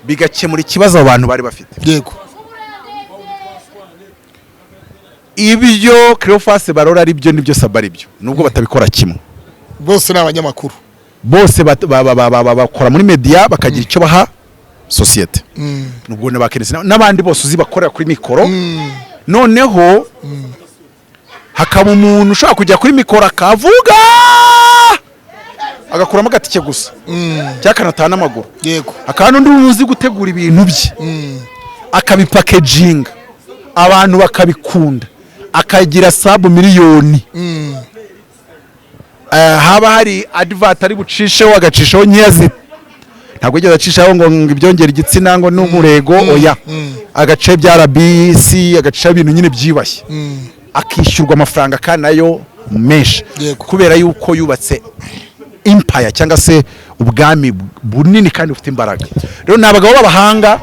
bigakemura ikibazo abo bantu bari bafite. Ibyo Cleophas Barora ari byo nibyo Sabe ari byo, nubwo batabikora kimwe. Bose ni abanyamakuru. Bose bakora muri media, bakagira icyo baha sosiyete. Nubwo na ba Kenesi n'abandi bose uzi bakorera kuri mikoro. Noneho hakaba umuntu ushobora kujya kuri mikoro akavuga, agakuramo agatike gusa cyangwa akanataha n'amaguru. Hakaba n'undi uzi gutegura ibintu bye, akabipakejinga, abantu bakabikunda, akagira sub miliyoni. Haba hari advert ari bucisheho, agacishaho nkeya ntabwo yigeze acishaho ngo ibyongera igitsina ngo n'umurego, oya. Agace bya RBC, agacishaho ibintu nyine byiyubashye, akishyurwa amafaranga kandi nayo menshi, kubera yuko yubatse empire cyangwa se ubwami bunini kandi bufite imbaraga. Rero ni abagabo b'abahanga.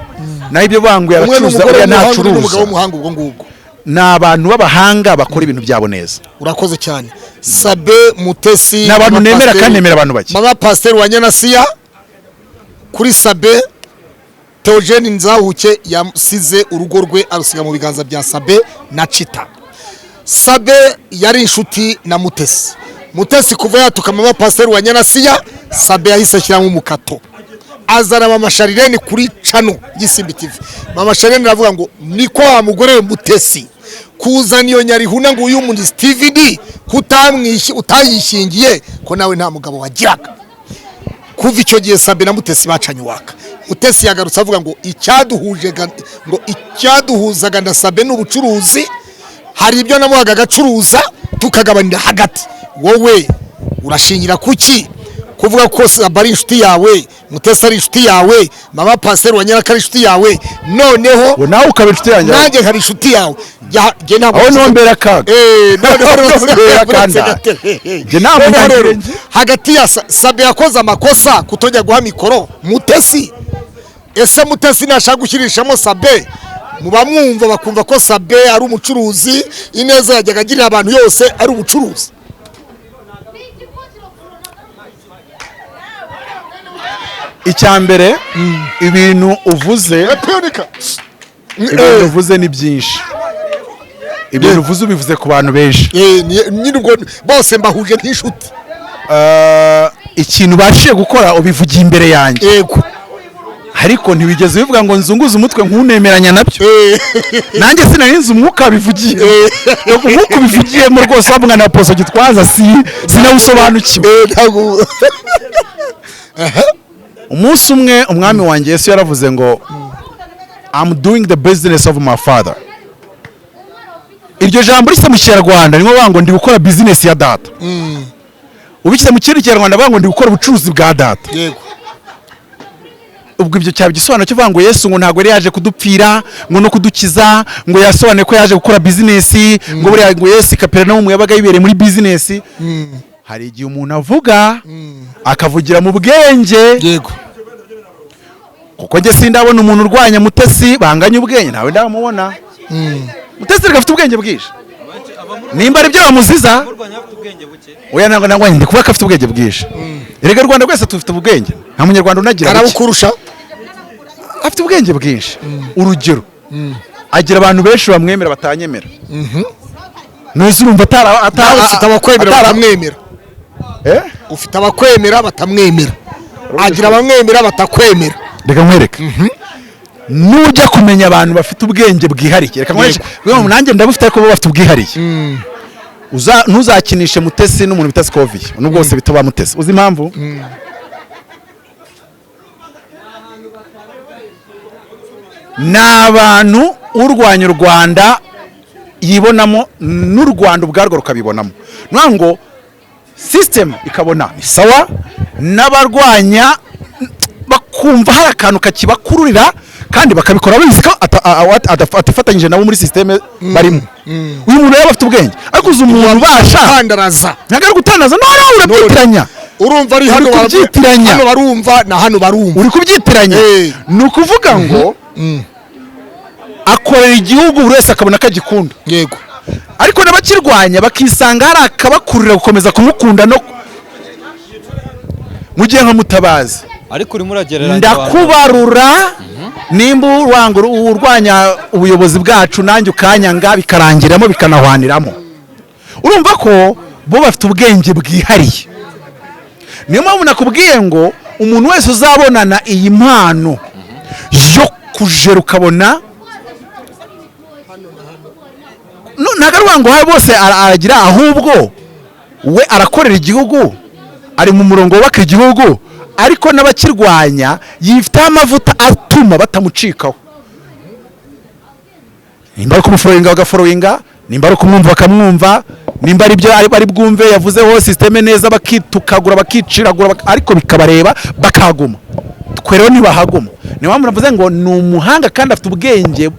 Naho ibyo banguye Umwe ni aracuruza, umugore uriya w'umuhanga, undi ni umugabo ntacuruza. w'umuhanga, ubwo ngubwo. Ni abantu b'abahanga bakora ibintu byabo neza. Urakoze cyane. Sabe, Mutesi, Ni abantu Mama nemera Pasiteri- kandi nemera abantu bake. Mama Pasiteri wa Nyanasiya, kuri Sabe, Theogene Nzahuke yasize urugo rwe arusiga mu biganza bya Sabe na Cita. Sabe yari inshuti na Mutesi. Mutesi kuva yatuka mama pasiteri wa Nyanasiya, Sabe yahise ashyiramo umukato, azana mama Sharirene kuri channel y'Isimbi TV. Mama Sharirene aravuga ngo: "Niko wa mugore we Mutesi, kuzana iyo nyarihuna ngo uyu muri Steven kutamwishi utayishingiye ko nawe nta mugabo wagiraga." Kuva icyo gihe Sabe na Mutesi bacanye uwaka. Mutesi yagarutse avuga ngo icyaduhuje ngo icyaduhuzaga na Sabe n'ubucuruzi, hari ibyo namuhaga agacuruza tukagabanira hagati. Wowe urashingira kuki kuvuga ko Sabe ari inshuti yawe, Mutesi ari inshuti yawe, mama paseri wa Nyaraka ari inshuti yawe, noneho Ngo nawe ukaba inshuti yanjye? Nanjye nkaba inshuti yawe? Jye ntabwo Aho niho mbera akaga. Noneho Aho niho mbera uretse akanda. Njye nta Noneho munyangira rero, njye. hagati ya Sabe yakoze amakosa kutojya guha mikoro Mutesi. Ese Mutesi nashaka gushyirishamo Sabe, muba mwumva bakumva ko Sabe ari umucuruzi, ineza yajyaga agirira abantu yose ari ubucuruzi? Icya mbere, ibintu uvuze, ibintu uvuze ni byinshi. Ibintu uvuze ubivuze ku bantu benshi. Nyine ubwo bose mbahuje nk'inshuti. Ikintu ubashije gukora ubivugiye imbere yanjye, ariko ntiwigeze ubivuga ngo nzunguze umutwe nkunemeranya nabyo. Nanjye sinari nzi umwuka wabivugiye, umwuka ubivugiyemo rwose wa mwana wa Poso Gitwaza, si sinawusobanukiwe. Umunsi umwe umwami wanjye Yesu yaravuze ngo: "I'm doing the business of my father." Iryo jambo rishyize mu Kinyarwanda ni nko ngo ndi gukora business ya data. Ubishyize mu kindi Kinyarwanda bavuga ngo ndi gukora ubucuruzi bwa data. Ubwo ibyo cyaba igisobanuro cyo kuvuga ngo Yesu ngo ntabwo yari yaje kudupfira ngo no kudukiza, ngo yasobanuye ko yaje gukora business, ngo buriya ngo Yesu i Kaperinawumu yabaga yibereye muri business. Hari igihe umuntu avuga akavugira mu bwenge, kuko njye sindabona umuntu urwanya Mutesi banganya ubwenge, ntawe ndamubona. Mutesi reka afite ubwenge bwinshi, nimba ari byo bamuziza. Murwanya afite ubwenge buke? Oya, ntabwo nangwanye, ndi kuvuga ko afite ubwenge bwinshi. Erega u Rwanda rwese tufite ubwenge, nta Munyarwanda unagira buke. Arabukurusha. Afite ubwenge bwinshi. Urugero, agira abantu benshi bamwemera batanyemera. Ntuzi, urumva atara Nawe ufite abakwemera batamwemera. Eh? Ufite abakwemera batamwemera, agira abamwemera batakwemera. Reka nkwereke, nujya kumenya abantu bafite ubwenge bwihariye, reka nkwereke. Nanjye ndabufite, ariko bo bafite ubwihariye. Ntuzakinishe Mutesi n'umuntu bita Sikoviye, nubwo bose bita ba Mutesi. Uzi impamvu? Ni abantu urwanya u Rwanda yibonamo, n'u Rwanda ubwarwo rukabibonamo. Ni ukuvuga ngo sisitemu ikabona ni sawa, n'abarwanya bakumva hari akantu kakibakururira, kandi bakabikora babizi ko atifatanyije nabo muri sisiteme barimo. Uyu muntu rero afite ubwenge, ariko uzi umuntu ubasha Kandaraza. Ntabwo ari gutandaza, noneho urabyitiranya. Urumva ari hano Uri kubyitiranya. Hano barumva na hano barumva. Uri kubyitiranya. Ni ukuvuga ngo akorera igihugu, buri wese akabona ko agikunda, ariko n'abakirwanya bakisanga hari akabakurira gukomeza kumukunda. No mu gihe nka Mutabazi, Ariko urimo uragereranya abantu. Ndakubarura, nimba urwanga urwanya ubuyobozi bwacu, nanjye ukanyanga, bikarangiramo bikanahwaniramo. Urumva ko bo bafite ubwenge bwihariye. Niyo mpamvu nakubwiye ngo umuntu wese uzabonana iyi mpano yo kujera ukabona. No, ntabwo ari ngo bose aragira, ahubwo we arakorera igihugu, ari mu murongo wubaka igihugu, ariko n'abakirwanya yifiteho amavuta atuma batamucikaho. Nimba ari kumuforowinga bagaforowinga, nimba ari kumwumva bakamwumva, nimba ari ibyo ari bwumve yavuzeho sisiteme neza, bakitukagura, bakiciragura, ariko bikabareba bakahaguma. Twe rero ntibahaguma. Niyo mpamvu navuze ngo ni umuhanga kandi afite ubwenge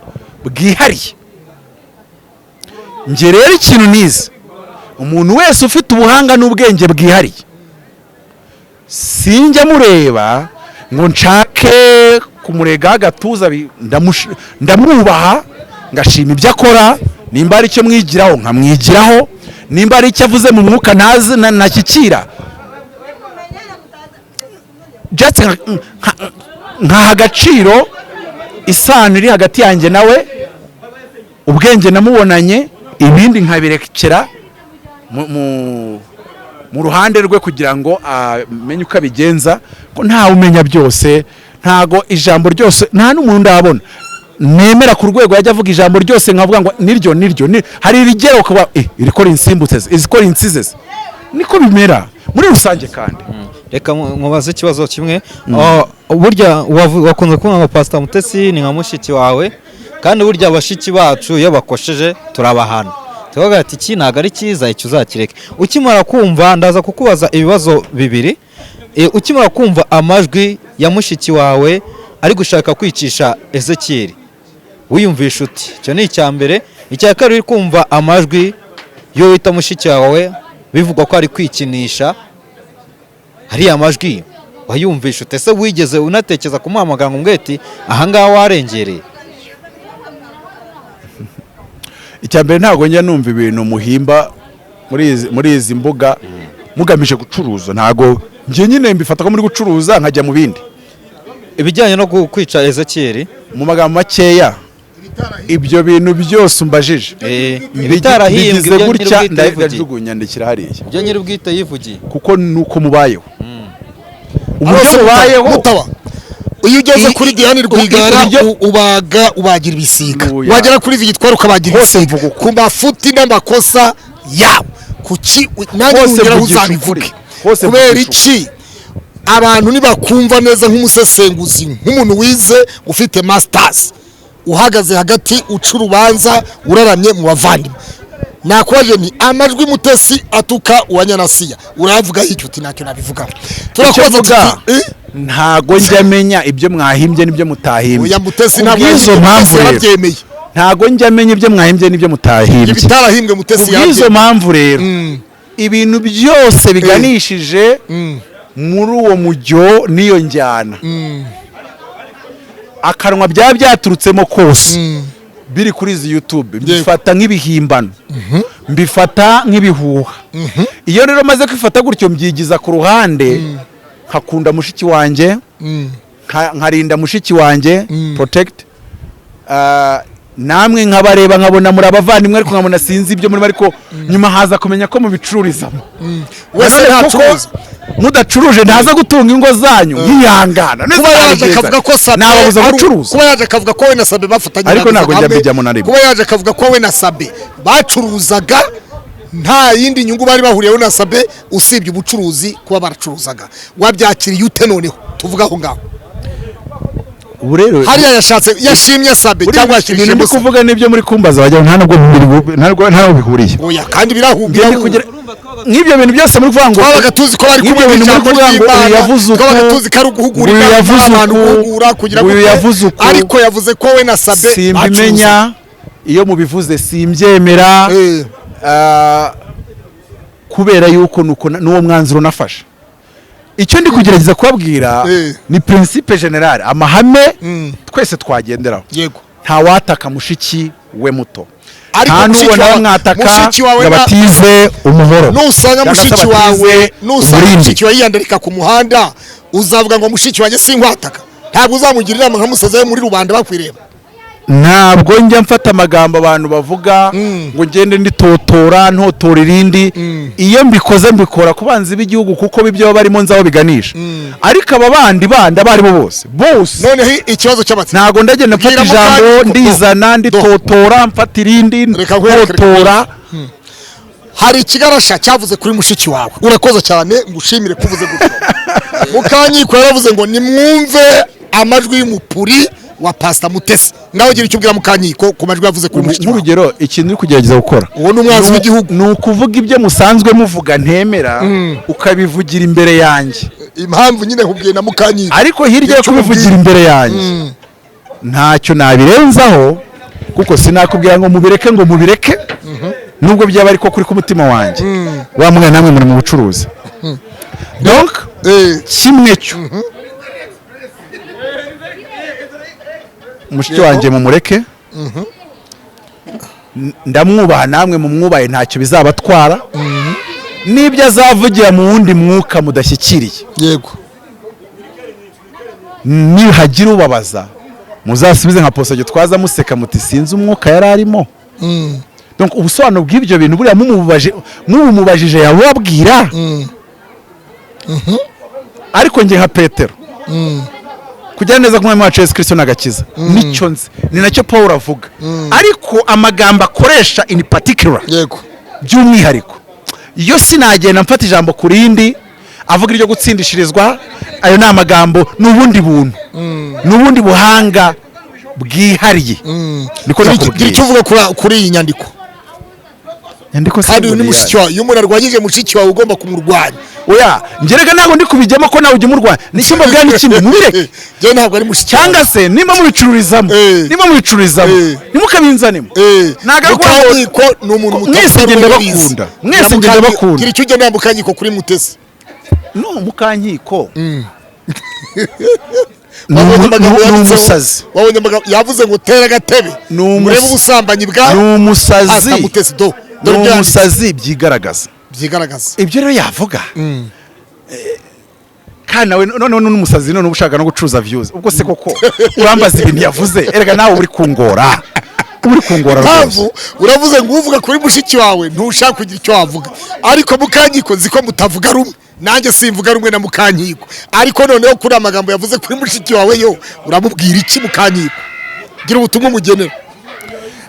bwihariye. Njye rero ikintu nize, umuntu wese ufite ubuhanga n'ubwenge bwihariye, sinjya mureba ngo nshake kumurega agatuza, ndamwubaha, ngashima ibyo akora. Nimba hari icyo mwigiraho nkamwigiraho, nimba hari icyo avuze mu mwuka ntazi nashyikira, just nkaha agaciro isano iri hagati yanjye nawe, ubwenge namubonanye, ibindi nkabirekera mu Mu ruhande rwe kugira ngo amenye uko abigenza, ko ntawe umenya byose. Ntago ijambo ryose, nta n'umuntu ndabona nemera ku rwego yajya avuga ijambo ryose nkavuga ngo niryo niryo ni. Hari irigera ukaba irikora insimbutse se, izikora insize se. Niko bimera muri rusange kandi. Reka mubaze ikibazo kimwe. Burya wakunze kuvuga ngo Pastor Mutesi ni nka mushiki wawe, kandi burya bashiki bacu iyo bakosheje turabahana, tukavuga ati iki ntabwo ari cyiza, icyo uzakireke. Ukimara kumva, ndaza kukubaza ibibazo bibiri. Ukimara kumva amajwi ya mushiki wawe ari gushaka kwicisha Ezekiel, wiyumvisha uti? Icyo ni icya mbere. Icya kabiri, uri kumva amajwi yo wita mushiki wawe bivugwa ko ari kwikinisha, hariya majwi wayumvisha ute? Ese wigeze unatekereza kumuhamagara ngo umubwire ati ahangaha warengereye? Icya mbere, ntabwo njya numva ibintu muhimba muri izi mbuga mugamije gucuruza. Ntabwo njye nyine mbifata ko muri gucuruza, nkajya mu bindi. Ibijyanye no kwica Ezekiel. Mu magambo makeya, ibyo bintu byose umbajije ibitarahimbwe, bigize ibyo gutya nyir'ubwite yivugiye. Ndajugunya, ndekera hariya. Ibyo nyir'ubwite yivugiye. Kuko nuko mubayeho, uburyo Arose mubayeho. Mutaba, iyo ugeze kuri Diane Rwigara ubaga ubagira ibisiga, Oya. wagera kuri Victoire ukabagira Hose ibisiga mvuga uko. ku mafuti n'amakosa yabo. Kuki nanjye Hose nongeraho mvugisha uzabivuge? ukuri. Hose Kubera mvugisha iki abantu nibakumva neza nk'umusesenguzi, nk'umuntu wize ufite masters, uhagaze hagati uca urubanza uraramye mu bavandimwe? Nakubajije ni amajwi Mutesi atuka uwanyanasiya uravuga icyo uti ntacyo nabivugaho. Icyo Turakubaza mvuga, tuti ntago njya menya ibyo mwahimbye n'ibyo mutahimbye. Oya, Mutesi ntabwo Kubw'izo yahimbye, mpamvu Mutesi rero, yarabyemeye. ntago njya menya ibyo mwahimbye n'ibyo mutahimbye. Ibitarahimbwe Mutesi Kubw'izo yabyemeye. mpamvu rero, ibintu byose biganishije muri uwo mujyo n'iyo njyana, akanwa byaba byaturutsemo kose, biri kuri izi YouTube, mbifata nk'ibihimbano, mbifata nk'ibihuha. Iyo rero maze kwifata gutyo, mbyigiza ku ruhande, nkakunda mushiki wanjye, nkarinda mushiki wanjye, protect. Namwe nkabareba nkabona muri abavandimwe, ariko nkabona sinzi ibyo murimo, ariko nyuma haza kumenya ko mubicururizamo. Wese Nanone kuko ntacuruza. Mudacuruje ntaza gutunga ingo zanyu, nkihangana. Kuba yaje akavuga ko Sabe Nababuza gucuruza? Kuba yaje akavuga ko we na Sabe bafatanye Ariko ntabwo njya hamwe, mbijyamo na rimwe. kuba yaje akavuga ko we na Sabe bacuruzaga, nta yindi nyungu bari bahuriyeho na Sabe usibye ubucuruzi, kuba baracuruzaga, wabyakiriye ute? Noneho tuvuga aho ngaho. Ubu rero Hariya yashatse, yashimye Sabe buriya cyangwa ibintu yashimye ndi Musa? kuvuga n'ibyo muri kumbaza wagira ngo nta nubwo nta nubwo bihuriye. Oya, kandi birahumbi. Ngende kugira nk'ibyo bintu byose muri kuvuga ngo Twabaga tuzi ko bari nk'ibyo kumwe bintu muri ijambo kuvuga ngo uyu ry'Imana, yavuze uku, twabaga tuzi ko ari uguhugura uyu inama, yavuze abantu uku, guhugura kugira uyu gute, yavuze uku. Ariko yavuze ko we na Sabe Simbimenya. Iyo mubivuze simbyemera. Kubera yuko nuko n'uwo mwanzuro nafashe, icyo ndi kugerageza kubabwira ni principe générale, amahame twese twagenderaho. Ntawataka mushiki we muto. Ariko Nta mushiki n'ubona bamwataka mushiki wawe ngo abatize umuhoro nusanga cyangwa se mushiki abatize wawe, nusanga umurindi. mushiki wawe yiyandarika ku muhanda, uzavuga ngo mushiki wanjye sinkwataka? Ntabwo uzamugira inama nka musaza we muri rubanda bakwireba? Ntabwo njya mfata amagambo abantu bavuga ngo ngende nditotora ntotora irindi. Iyo mbikoze mbikora ku banzi b'igihugu, kuko ibyo baba barimo nzi aho biganisha. Ariko aba bandi bandi, abo aribo bose bose, Noneho ikibazo cy'amatsiko. ntabwo ndagenda mfata Bwira ijambo ndizana nditotora, mfata irindi Reka nkwereke, reka ntotora. Hari ikigarasha cyavuze kuri mushiki wawe. Urakoze cyane, ngushimire ko uvuze gutyo. Mukanyiko yaravuze ngo nimwumve amajwi y'umupuri wa Pastor Mutesi. Ngaho gira icyo ubwira Mukanyiko ku majwi yavuze kuri mushiki wawe. Nk'urugero, ikintu uri kugerageza gukora Uwo ni umwanzi w'igihugu. Ni ukuvuga ibyo musanzwe muvuga ntemera, ukabivugira imbere yanjye. Impamvu nyine nkubwiye na Mukanyiko. Ariko hirya yo Icyo kubivugira umubwira. imbere yanjye, ntacyo nabirenzaho, kuko sinakubwira ngo mubireke, ngo mubireke, nubwo byaba ariko kuri k'umutima wanjye. Wa mwana, namwe muri mu bucuruzi, donc kimwe cyo mushiki wanjye mumureke. Ndamwubaha, namwe mumwubahe, ntacyo bizabatwara n'ibyo azavugira mu wundi mwuka mudashyikiriye. Nihagira ubabaza, muzasubize nka Poso Gitwaza museka muti sinzi umwuka yari arimo. Donc ubusobanuro bw'ibyo bintu buriya mumubajije yabubabwira. Ariko njye nka Petero, kugira neza k'Umwami wacu Yesu Kristo n'agakiza nicyo nzi, ni nacyo Paul avuga, ariko amagambo akoresha in particular, by'umwihariko, iyo sinagenda mfata ijambo ku rindi avuga iryo gutsindishirizwa, ayo ni amagambo, ni ubundi buntu, ni ubundi buhanga bwihariye, niko Gira nakubwiye. icyo uvuga kuri iyi nyandiko. Nyandiko se Kandi uyu ni ngo mushiki wawe. Iyo umuntu arwanyije mushiki wawe, ugomba kumurwanya. Oya, ngerega ntabwo ndi kubijyamo, ko nawe ujya umurwanya. Nicyo mbabwira ni kimwe, mubireke. Njyewe ntabwo ari mushiki. Cyangwa se nimba mubicururizamo, nimba mubicururizamo, ntimukabinzanemo. Ntabwo ari ukuvuga ngo Mukanyiko ni umuntu Mwese mutavuga ngenda rumwe n'abizi. bakunda. Mwese ngenda bakunda. Gira icyo ugendera Mukanyiko kuri Mutesi. No, Mukankiko ni Wabonye amagambo ni yanditseho? umusazi. Wabonye amagambo yavuze ngo tere agatebe Ni murebe ubusambanyi bwa ni umusazi. Pastor Mutesi do Ni dore ibyo yanditse. umusazi byigaragaza. Byigaragaza. Ibyo rero yavuga, kandi nawe noneho n'umusazi, none uba ushaka no gucuruza views. Ubwo se koko urambaza ibintu yavuze? Erega nawe uri kungora, uba uri kungora rwose. Mpamvu uravuze ngo uvuga kuri mushiki wawe ntushaka kugira icyo wavuga, ariko Mukankiko nzi ko mutavuga rumwe, nanjye simvuga rumwe na Mukankiko, ariko noneho kuri amagambo yavuze kuri mushiki wawe yo uramubwira iki? Mukankiko, gira ubutumwa umugenera.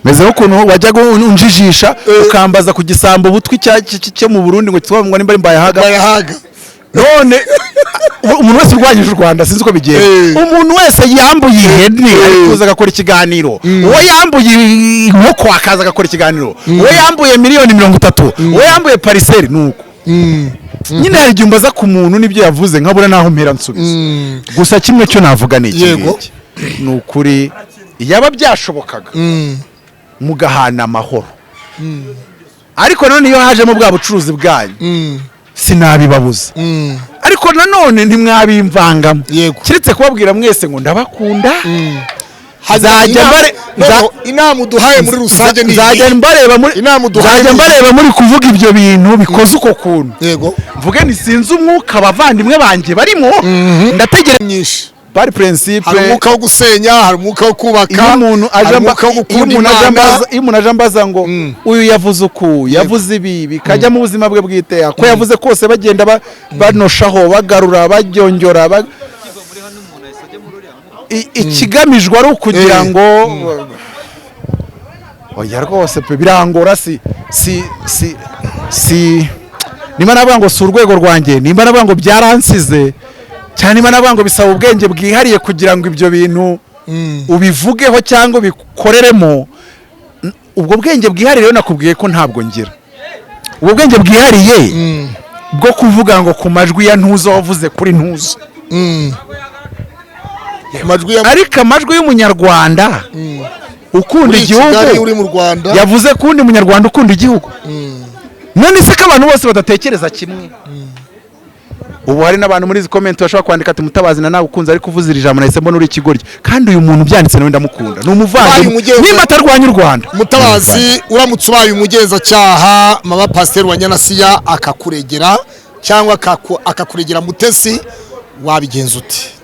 Meze nk'ukuntu wajyaga unjijisha, ukambaza ku gisambo butwi cyo mu Burundi ngo kitwa ngo nimba ari Mbayahaga. Bayahaga. None umuntu wese urwanyije u Rwanda, sinzi uko bigenda, umuntu wese yambuye ihene ari kuza agakora ikiganiro, uwo yambuye inkoko akaza agakora ikiganiro, uwo yambuye miliyoni 30, uwo yambuye parcelle, nuko nyine hari igihe umbaza ku muntu n'ibyo yavuze nkabura naho mpera nsubiza. Gusa kimwe cyo navuga ni iki ngiki: ni ukuri yaba byashobokaga mugahana amahoro, ariko none iyo hajemo bwa bucuruzi bwanyu sinabibabuza, ariko nanone ntimwabimvangamo, keretse kubabwira mwese ngo ndabakunda. Nzajya Inama uduhaye muri rusange ni nzajya iyi. mbareba muri Inama uduhaye nzajya ni iyi. mbareba muri kuvuga ibyo bintu bikoze uko kuntu, mvuge ni sinzi umwuka abavandimwe banjye barimo, ndategereje. Myinshi. Bari principe. Hari umwuka wo gusenya, hari umwuka wo kubaka, Iyo umuntu aje hari umwuka wo iyo gukunda umuntu aje Imana. iyo umuntu aje ambaza ngo uyu yavuze uku, yavuze ibi, bikajya mu buzima bwe bwite, ko yavuze kose, bagenda banoshaho, bagarura, bagyongyora, ikigamijwe ari ukugira ngo oya rwose pe, birangora. Si nimba navuga ngo si urwego rwanjye, nimba navuga ngo byaransize cyane, nimba navuga ngo bisaba ubwenge bwihariye kugira ngo ibyo bintu ubivugeho cyangwa ubikoreremo. Ubwo bwenge bwihariye rero nakubwiye ko ntabwo ngira ubwo bwenge bwihariye bwo kuvuga ngo ku majwi ya ntuzo wavuze kuri ntuzo. Amajwi ya Ariko amajwi y'Umunyarwanda ukunda uri i igihugu Kigali, uri mu Rwanda, yavuze ko undi munyarwanda ukunda igihugu. None se ko abantu bose badatekereza kimwe? Ubu hari n'abantu muri izi comment bashobora kwandika ati: "Mutabazi na nawe ukunze, ariko uvuze iri jambo nahise mbona uri ikigoryi." Kandi uyu muntu byanditse nawe ndamukunda, ni Ubaye umuvandimwe, nimba atarwanya u Rwanda. Mutabazi, uramutse ubaye umugenzacyaha, mama pasiteri wa Nyanasiya akakuregera cyangwa akakuregera Mutesi, wabigenza ute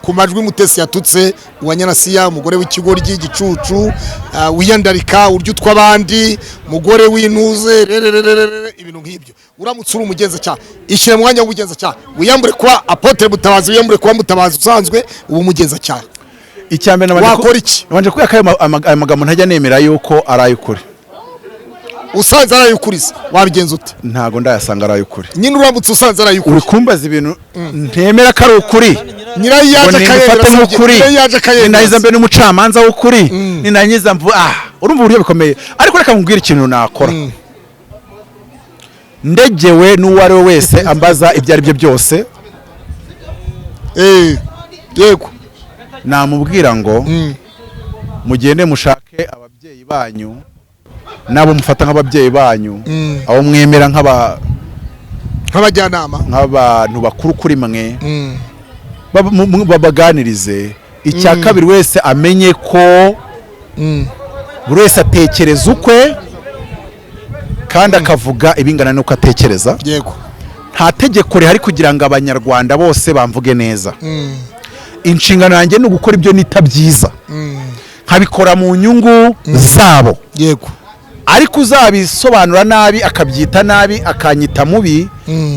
ku majwi Mutesi yatutse uwa Nyanasiya, umugore w'ikigoryi, igicucu, wiyandarika, urya utw'abandi, mugore w'intuze rerererere, ibintu nk'ibyo? Uramutse uri umugenzacyaha, ishyira mu mwanya w'ubugenzacyaha, wiyambure kuba apôtre Mutabazi, wiyambure kuba Mutabazi usanzwe, uba umugenzacyaha. Icya mbere nabanje Wakora iki? Nabanje kubera ko ayo magambo ntajya nemera yuko ari ay'ukuri. Usanze ari ay'ukuri se, wabigenza ute? Ntago ndayasanga ari ay'ukuri. Nyine uramutse usanze ari ay'ukuri? Uri kumbaza ibintu ntemera ko ari ukuri Nyirayo ngo yaje nibifate akayemera, nk'ukuri, nyirayo yaje akayemera. Nindahiza mbe n'umucamanza w'ukuri, nindangiza mvu urumva uburyo bikomeye. Ariko reka nkubwire ikintu nakora ndegewe n'uwo ari we wese ambaza ibyo ari byo byose. Yego. Namubwira ngo mugende mushake ababyeyi banyu n'abo mufata nk'ababyeyi banyu, abo mwemera nk'abajyanama, nk'abantu bakuru kuri mwe, babaganirize. Icya kabiri, wese amenye ko buri wese atekereza ukwe kandi akavuga ibingana n'uko atekereza. Nta tegeko rihari kugira ngo Abanyarwanda bose bamvuge neza. Inshingano yanjye ni ugukora ibyo nita byiza, nkabikora mu nyungu zabo. Ariko uzabisobanura nabi, akabyita nabi, akanyita mubi,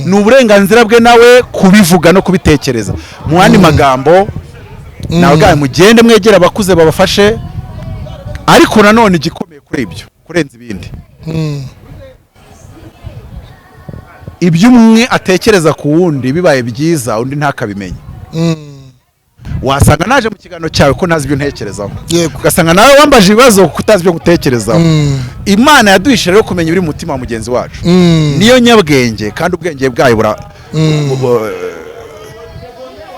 ni uburenganzira bwe nawe kubivuga no kubitekereza. Mu yandi magambo, nawe mugende mwegere abakuze babafashe. Ariko nanone igikomeye kuri ibyo kurenza ibindi, ibyo umwe atekereza ku wundi, bibaye byiza undi ntakabimenye. Wasanga naje mu kiganiro cyawe ko ntazi ibyo ntekerezaho, ugasanga nawe wambaje ibibazo kuko utazi ibyo gutekerezaho. Imana yaduhishe rero kumenya ibiri mu mutima wa mugenzi wacu. Niyo nyabwenge, kandi ubwenge bwayo bura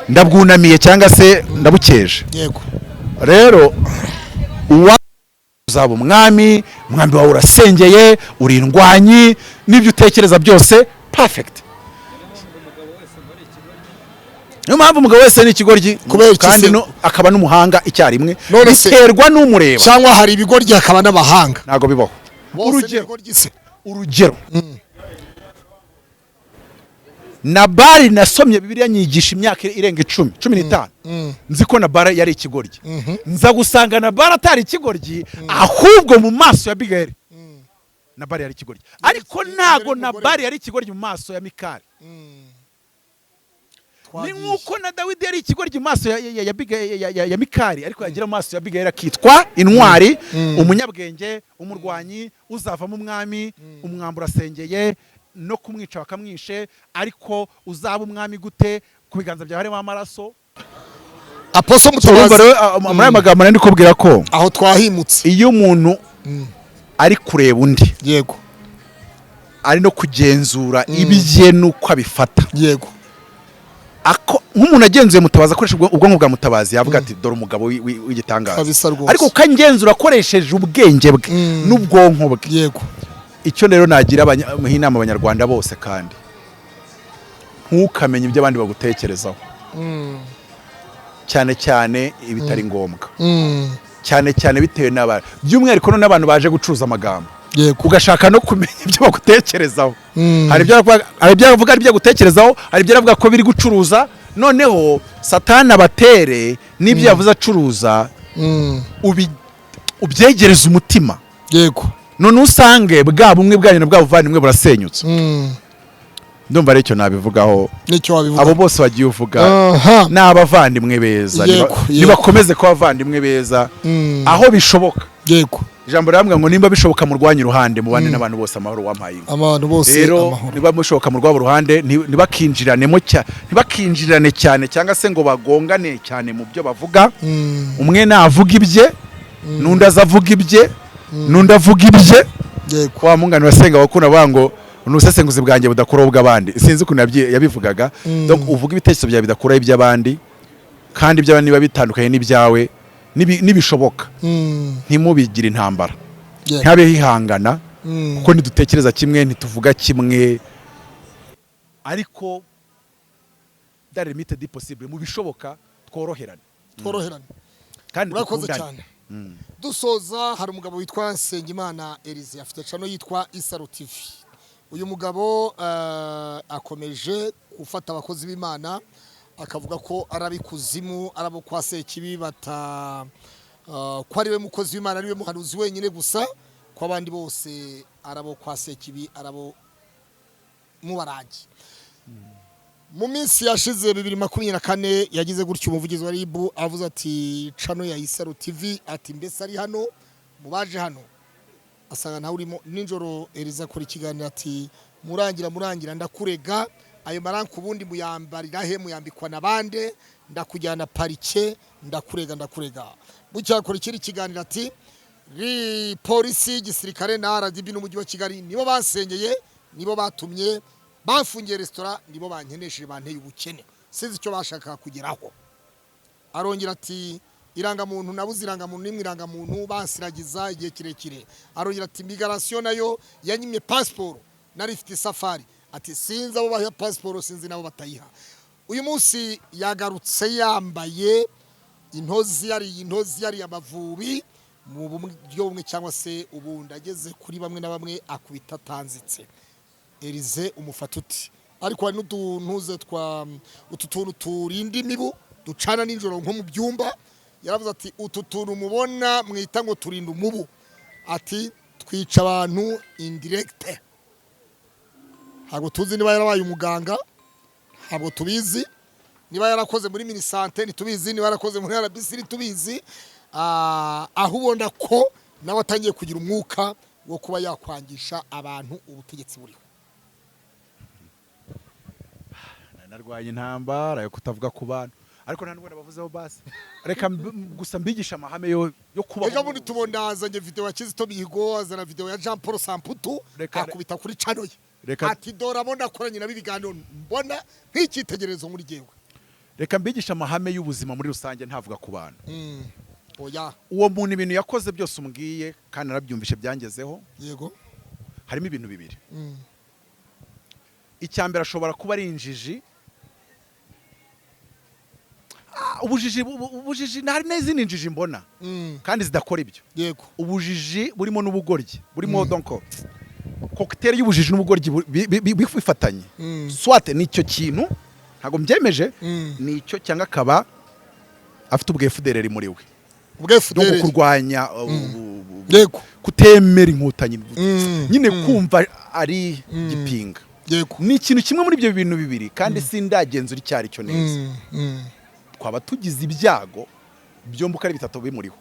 ndabwunamiye cyangwa se ndabukeje. Rero uwa uzaba umwami, umwami wawe urasengeye, uri indwanyi, n'ibyo utekereza byose perfect. Niyo mpamvu umugabo wese ni ikigoryi Kubera iki kandi se? Akaba n'umuhanga icyarimwe. None se- Biterwa n'umureba. Cyangwa hari ibigoryi hakaba n'abahanga? Ntabwo bibaho. Bose ni Urugero, ibigoryi se? urugero, Nabali, nasomye Bibiliya nyigisha imyaka irenga 10, 15, nzi ko Nabali yari ikigoryi. Nza gusanga Nabali atari ikigoryi, ahubwo mu maso ya Abigayeli Nabali yari ikigoryi, ariko ntago Yari umugore. Nabali yari ikigoryi mu maso ya Mikali. Ni nk'uko na Dawidi yari ikigoryi mu maso ya Mikali, ariko yagira mu maso ya Abigayeli akitwa intwari, umunyabwenge, umurwanyi uzavamo umwami. Umwambi urasengeye, no kumwica bakamwishe, ariko uzaba umwami gute ku biganza byawe harimo amaraso? Apostle Urumva Mutabazi, rero, muri aya magambo nari ndi kubwira ko aho twahimutse. iyo umuntu ari kureba undi, ari no kugenzura ibye n'uko abifata. Ako nk'umuntu agenzuye Mutabazi akoresha ubwonko bwa Mutabazi, yavuga ati: "Dore umugabo w'igitangaza." Kabisa rwose. Ariko ukangenzura akoresheje ubwenge bwe n'ubwonko bwe. Icyo rero nagira inama abanyarwanda bose, kandi ntukamenye ibyo abandi bagutekerezaho, cyane cyane ibitari ngombwa, cyane cyane bitewe n'abantu, by'umwihariko none n'abantu baje gucuruza amagambo, ugashaka no kumenya ibyo bagutekerezaho. Hari ibyo avuga ari ibyo agutekerezaho, hari ibyo aravuga ko biri gucuruza. Noneho Satani abatere n'ibyo yavuze acuruza, ubyegereza umutima, none usange bwa bumwe bwanyu na bwa buvandimwe burasenyutse. Ndumva ari icyo nabivugaho. Nicyo wabivuga. Abo bose bagiye uvuga ni abavandimwe beza. Nibakomeze kuba abavandimwe beza aho bishoboka. Ijambo riramubwira ngo nimba bishoboka murwanye uruhande, mubane n'abantu bose amahoro, wampaye inka. Abantu bose Rero amahoro. niba mushoboka mu rwabo ruhande, ntibakinjiranemo cyane cyangwa se ngo bagongane cyane mu byo bavuga. Umwe navuga ibye, n'undi aza avuga ibye, n'undi avuga ibye. Wa mungani wasenga wakunda bavuga ngo ni ubusesenguzi bwanjye budakuraho ubw'abandi, sinzi ukuntu yabivugaga. Donc uvuga ibitekerezo byawe bidakuraho iby'abandi, kandi iby'abandi niba bitandukanye n'ibyawe, nibishoboka ntimubigire intambara, ntihabeho ihangana, kuko ntidutekereza kimwe, ntituvuga kimwe, ariko dans limite du possible, mu bishoboka tworoherane. Tworoherane. Kandi Urakoze dukundane. cyane. Dusoza, hari umugabo witwa Nsengimana Elize, afite channel yitwa Isaro TV. Uyu mugabo akomeje gufata abakozi b'Imana akavuga ko ari ab'ikuzimu, ari abo kwa Sekibi, bata ko ari we mukozi w'Imana, ari we muhanuzi wenyine gusa, ko abandi bose ari abo kwa Sekibi, ari abo mubarangi. Mu minsi yashize 2024 yagize gutyo, umuvugizi wa RIB avuze ati channel ya Isaro TV, ati mbese ari hano mu baje hano, asanga ntawe urimo. Nijoro Eliza akora ikiganiro ati: "Murangira, murangira, ndakurega. Ayo maranka ubundi muyambarira he? Muyambikwa na bande? Ndakujyana parike, ndakurega, ndakurega." Bucya akora ikindi kiganiro ati ri polisi y'igisirikare na RDB n'umujyi wa Kigali nibo bansengeye, nibo batumye bafungiye resitora, nibo bankenesheje, banteye ubukene, sinzi icyo bashakaga kugeraho. Arongera ati irangamuntu nabuze, irangamuntu nimwe, irangamuntu bansiragiza igihe kirekire. Arongera ati migration nayo yanyimye pasiporo nari ifite isafari, ati sinzi abo baha pasiporo, sinzi nabo batayiha. Uyu munsi yagarutse yambaye intozi, yariye intozi, yariye Amavubi mu buryo bumwe cyangwa se ubundi, ageze kuri bamwe na bamwe akubita atanzitse. Elize, umufata uti? Ariko hari n'utuntuze twa utu tuntu turinda imibu ducana nijoro nko mu byumba. Yaravuze ati utu tuntu mubona mwita ngo turinda umubu, ati Twica abantu indirect. Ntabwo tuzi niba yarabaye umuganga, ntabwo tubizi niba yarakoze muri Minisante, ntitubizi niba yarakoze muri RBC, ntitubizi. Aho ubona ko nawe atangiye kugira umwuka wo kuba yakwangisha abantu ubutegetsi buriho. Narwanye intambara yo kutavuga ku bantu, ariko nta nubwo nabavuzeho. Basi reka gusa mbigisha amahame yo kubaho. Ejo bundi tubona azanye video ya Kizito Mihigo, azana video ya Jean Paul Samputu, akubita kuri channel ye, ati: "Dore abo nakoranye nabo ibiganiro, mbona nk'icyitegererezo muri jyewe." Reka mbigisha amahame y'ubuzima muri rusange, ntavuga ku bantu. Oya. Uwo muntu, ibintu yakoze byose umbwiye kandi narabyumvishe, byangezeho, harimo ibintu bibiri. Icya mbere, ashobora kuba ari injiji. Ubujiji, hari n'izindi njiji mbona kandi zidakora ibyo. Ubujiji burimo n'ubugoryi, burimo donc cocktail y'ubujiji n'ubugoryi bifatanye. Soit nicyo kintu, ntabwo mbyemeje, nicyo, cyangwa akaba afite ubwefudereri muri we, ubwo donc FDR kurwanya kutemera Inkotanyi, nyine kumva ari gipinga. Ni ikintu kimwe muri ibyo bintu bibiri, kandi sindagenzura icyo ari cyo neza. Twaba tugize ibyago byombi uko ari bitatu bimuriho.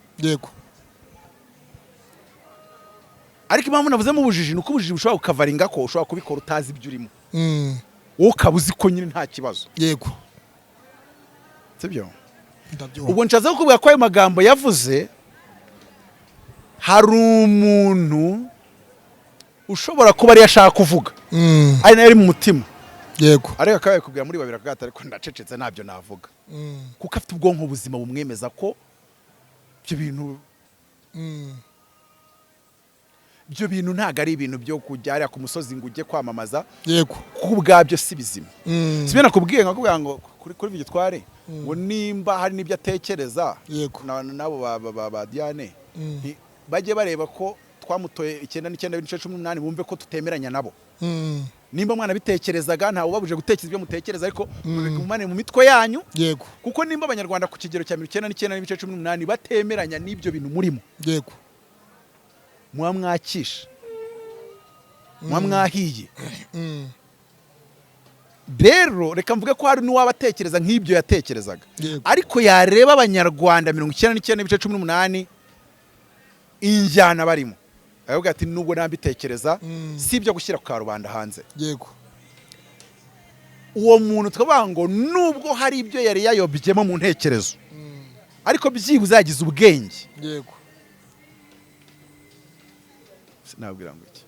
Ariko impamvu navuzemo ubujiji ni uko ubujiji bushobora gukavaringa ko ushobora kubikora utazi ibyo urimo, wowe ukaba uzi ko nyine nta kibazo. Sibyo? Ndabyumva. Ubwo nshatse kukubwira ko ayo magambo yavuze, hari umuntu ushobora kuba ariyo ashaka kuvuga, ari nayo ari mu mutima, ariko akaba yakubwira muri babiri akavuga ati: "Ariko ndacecetse, ntabyo navuga," kuko afite ubwonko buzima bumwemeza ko ibyo bintu, ibyo bintu ntabwo ari ibintu byo kujya hariya ku musozi ngo ujye kwamamaza, kuko ubwabyo si bizima. Sibyo nakubwiye, nkakubwira ngo kuri Victoire, ngo nimba hari n'ibyo atekereza, nabo ba Diane, bajye bareba ko twamutoye 99.18, bumve ko tutemeranya nabo. Nimba mwana bitekerezaga, ntawe ubabuje gutekereza ibyo mutekereza, ariko mubigumane mu mitwe yanyu, kuko nimba Abanyarwanda ku kigero cya 99.18 batemeranya n'ibyo bintu murimo, muba mwakisha, muba mwahiye. Rero reka mvuge ko hari n'uwaba atekereza nk'ibyo yatekerezaga, ariko yareba Abanyarwanda 99.18 injyana barimo, aravuga ati: "Nubwo nambitekereza, si ibyo gushyira ku karubanda hanze." Uwo muntu tukavuga ngo nubwo hari ibyo yari yayobyemo mu ntekerezo, ariko byibuze yagize ubwenge. Sinabwira ngo iki,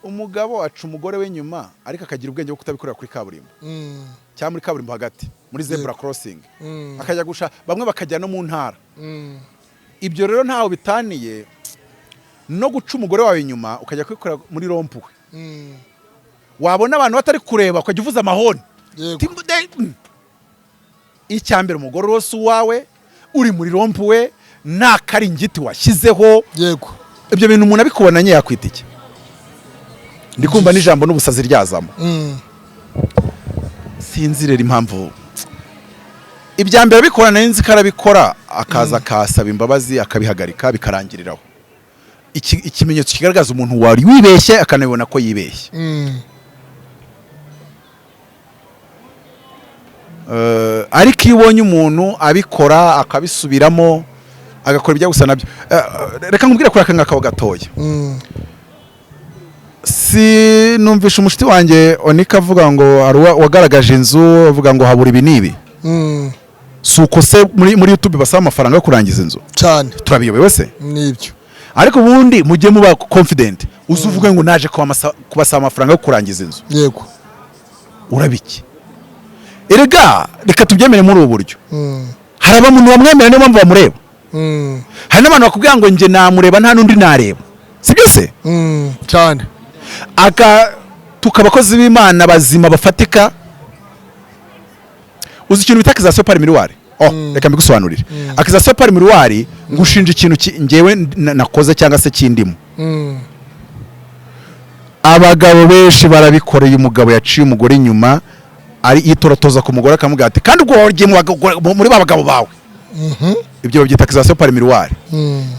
umugabo aca umugore we nyuma, ariko akagira ubwenge bwo kutabikorera kuri kaburimbo cyangwa muri kaburimbo hagati muri zebra crossing, akajya gusha bamwe bakajya no mu ntara. Ibyo rero ntaho bitaniye no guca umugore wawe inyuma ukajya kwikorera muri rond-point, wabona abantu batari kureba ukajya uvuza amahoni. Icya mbere, umugore wose uwawe uri muri rond-point nta karingiti washyizeho. Ibyo bintu umuntu abikubonanye yakwita iki? Ndi kumva n'ijambo n'ubusazi ryazamo. Sinzi rero impamvu ibya mbere abikora, nari nzi ko arabikora akaza akasaba imbabazi, akabihagarika, bikarangiriraho. Ikimenyetso kigaragaza umuntu wari wibeshye akanabibona ko yibeshye. Ariko iyo ubonye umuntu abikora, akabisubiramo, agakora ibijya gusa nabyo, reka nkubwire kuri aka ngaka ho gatoya. Si numvisha umushuti wanjye Onika avuga ngo hari wagaragaje inzu, avuga ngo habura ibi n'ibi. Si uko se muri YouTube basaba amafaranga yo kurangiza inzu? Cyane. Turabiyobewe se? Nibyo. Ariko ubundi mujye muba confident, uze uvuge ngo naje kubasaba amafaranga yo kurangiza inzu. Urabiki? Erega reka tubyemere muri ubu buryo. Hari abantu bamwemera, niyo mpamvu bamureba. Hari n'abantu bakubwira ngo njye namureba, nta n'undi nareba, sibyo se? Cyane. Aka tuka abakozi b'Imana bazima bafatika. Uzi ikintu bita accusation par miroir? Oh, reka mbigusobanurire. Accusation par miroir, ngushinja ikintu njyewe nakoze cyangwa se kindimo. Abagabo benshi barabikoreye. Umugabo yaciye umugore inyuma, ari yitorotoza ku mugore, akamubwira ati: "Kandi ubwo wagiye muri ba bagabo bawe." Ibyo babyita accusation par miroir.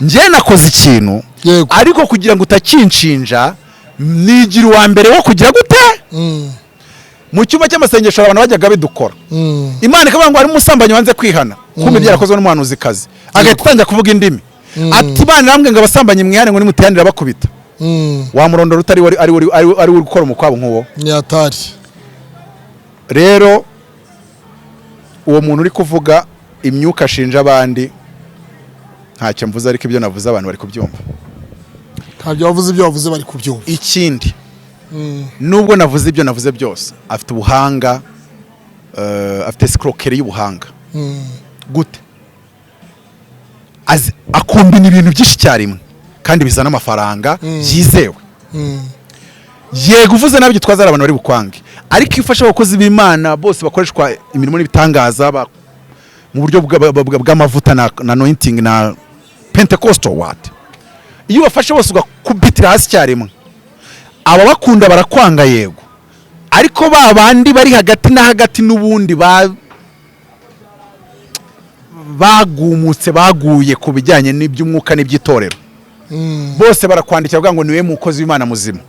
Njye nakoze ikintu, ariko kugira ngo utakinshinja, nigira uwa mbere wo kugira gute? Mu cyumba cy'amasengesho abantu bajyaga bidukora, Imana ikavuga ngo harimo umusambanyi wanze kwihana, kumbe byarakozwe n'umuhanuzikazi, agahita atangira kuvuga indimi, ati: "Imana irambwiye ngo abasambanyi mwihane, ngo nimutihanira bakubita." Wamurondora utari ari uri gukora umukwabo nk'uwo? Ni atari. Rero uwo muntu uri kuvuga imyuka ashinja abandi, ntacyo mvuze, ariko ibyo navuze abantu bari kubyumva. Ntabyo wavuze, ibyo wavuze bari kubyumva. Ikindi, nubwo navuze ibyo navuze byose, afite ubuhanga, afite escroquerie y'ubuhanga. Gute? Akombina ibintu byinshi icyarimwe kandi bizana amafaranga byizewe. Yego, uvuze nabi Gitwaza hari abantu bari bukwange, ariko iyo ufashe abakozi b'Imana bose bakoreshwa imirimo n'ibitangaza mu buryo bw'amavuta na anointing na Pentecostal, what, iyo ubafashe bose ugakubitira hasi icyarimwe, ababakunda barakwanga, yego, ariko ba bandi bari hagati na hagati n'ubundi bagumutse, baguye ku bijyanye n'iby'umwuka n'iby'itorero, bose barakwandikira bavuga ngo niwe mukozi w'Imana muzima.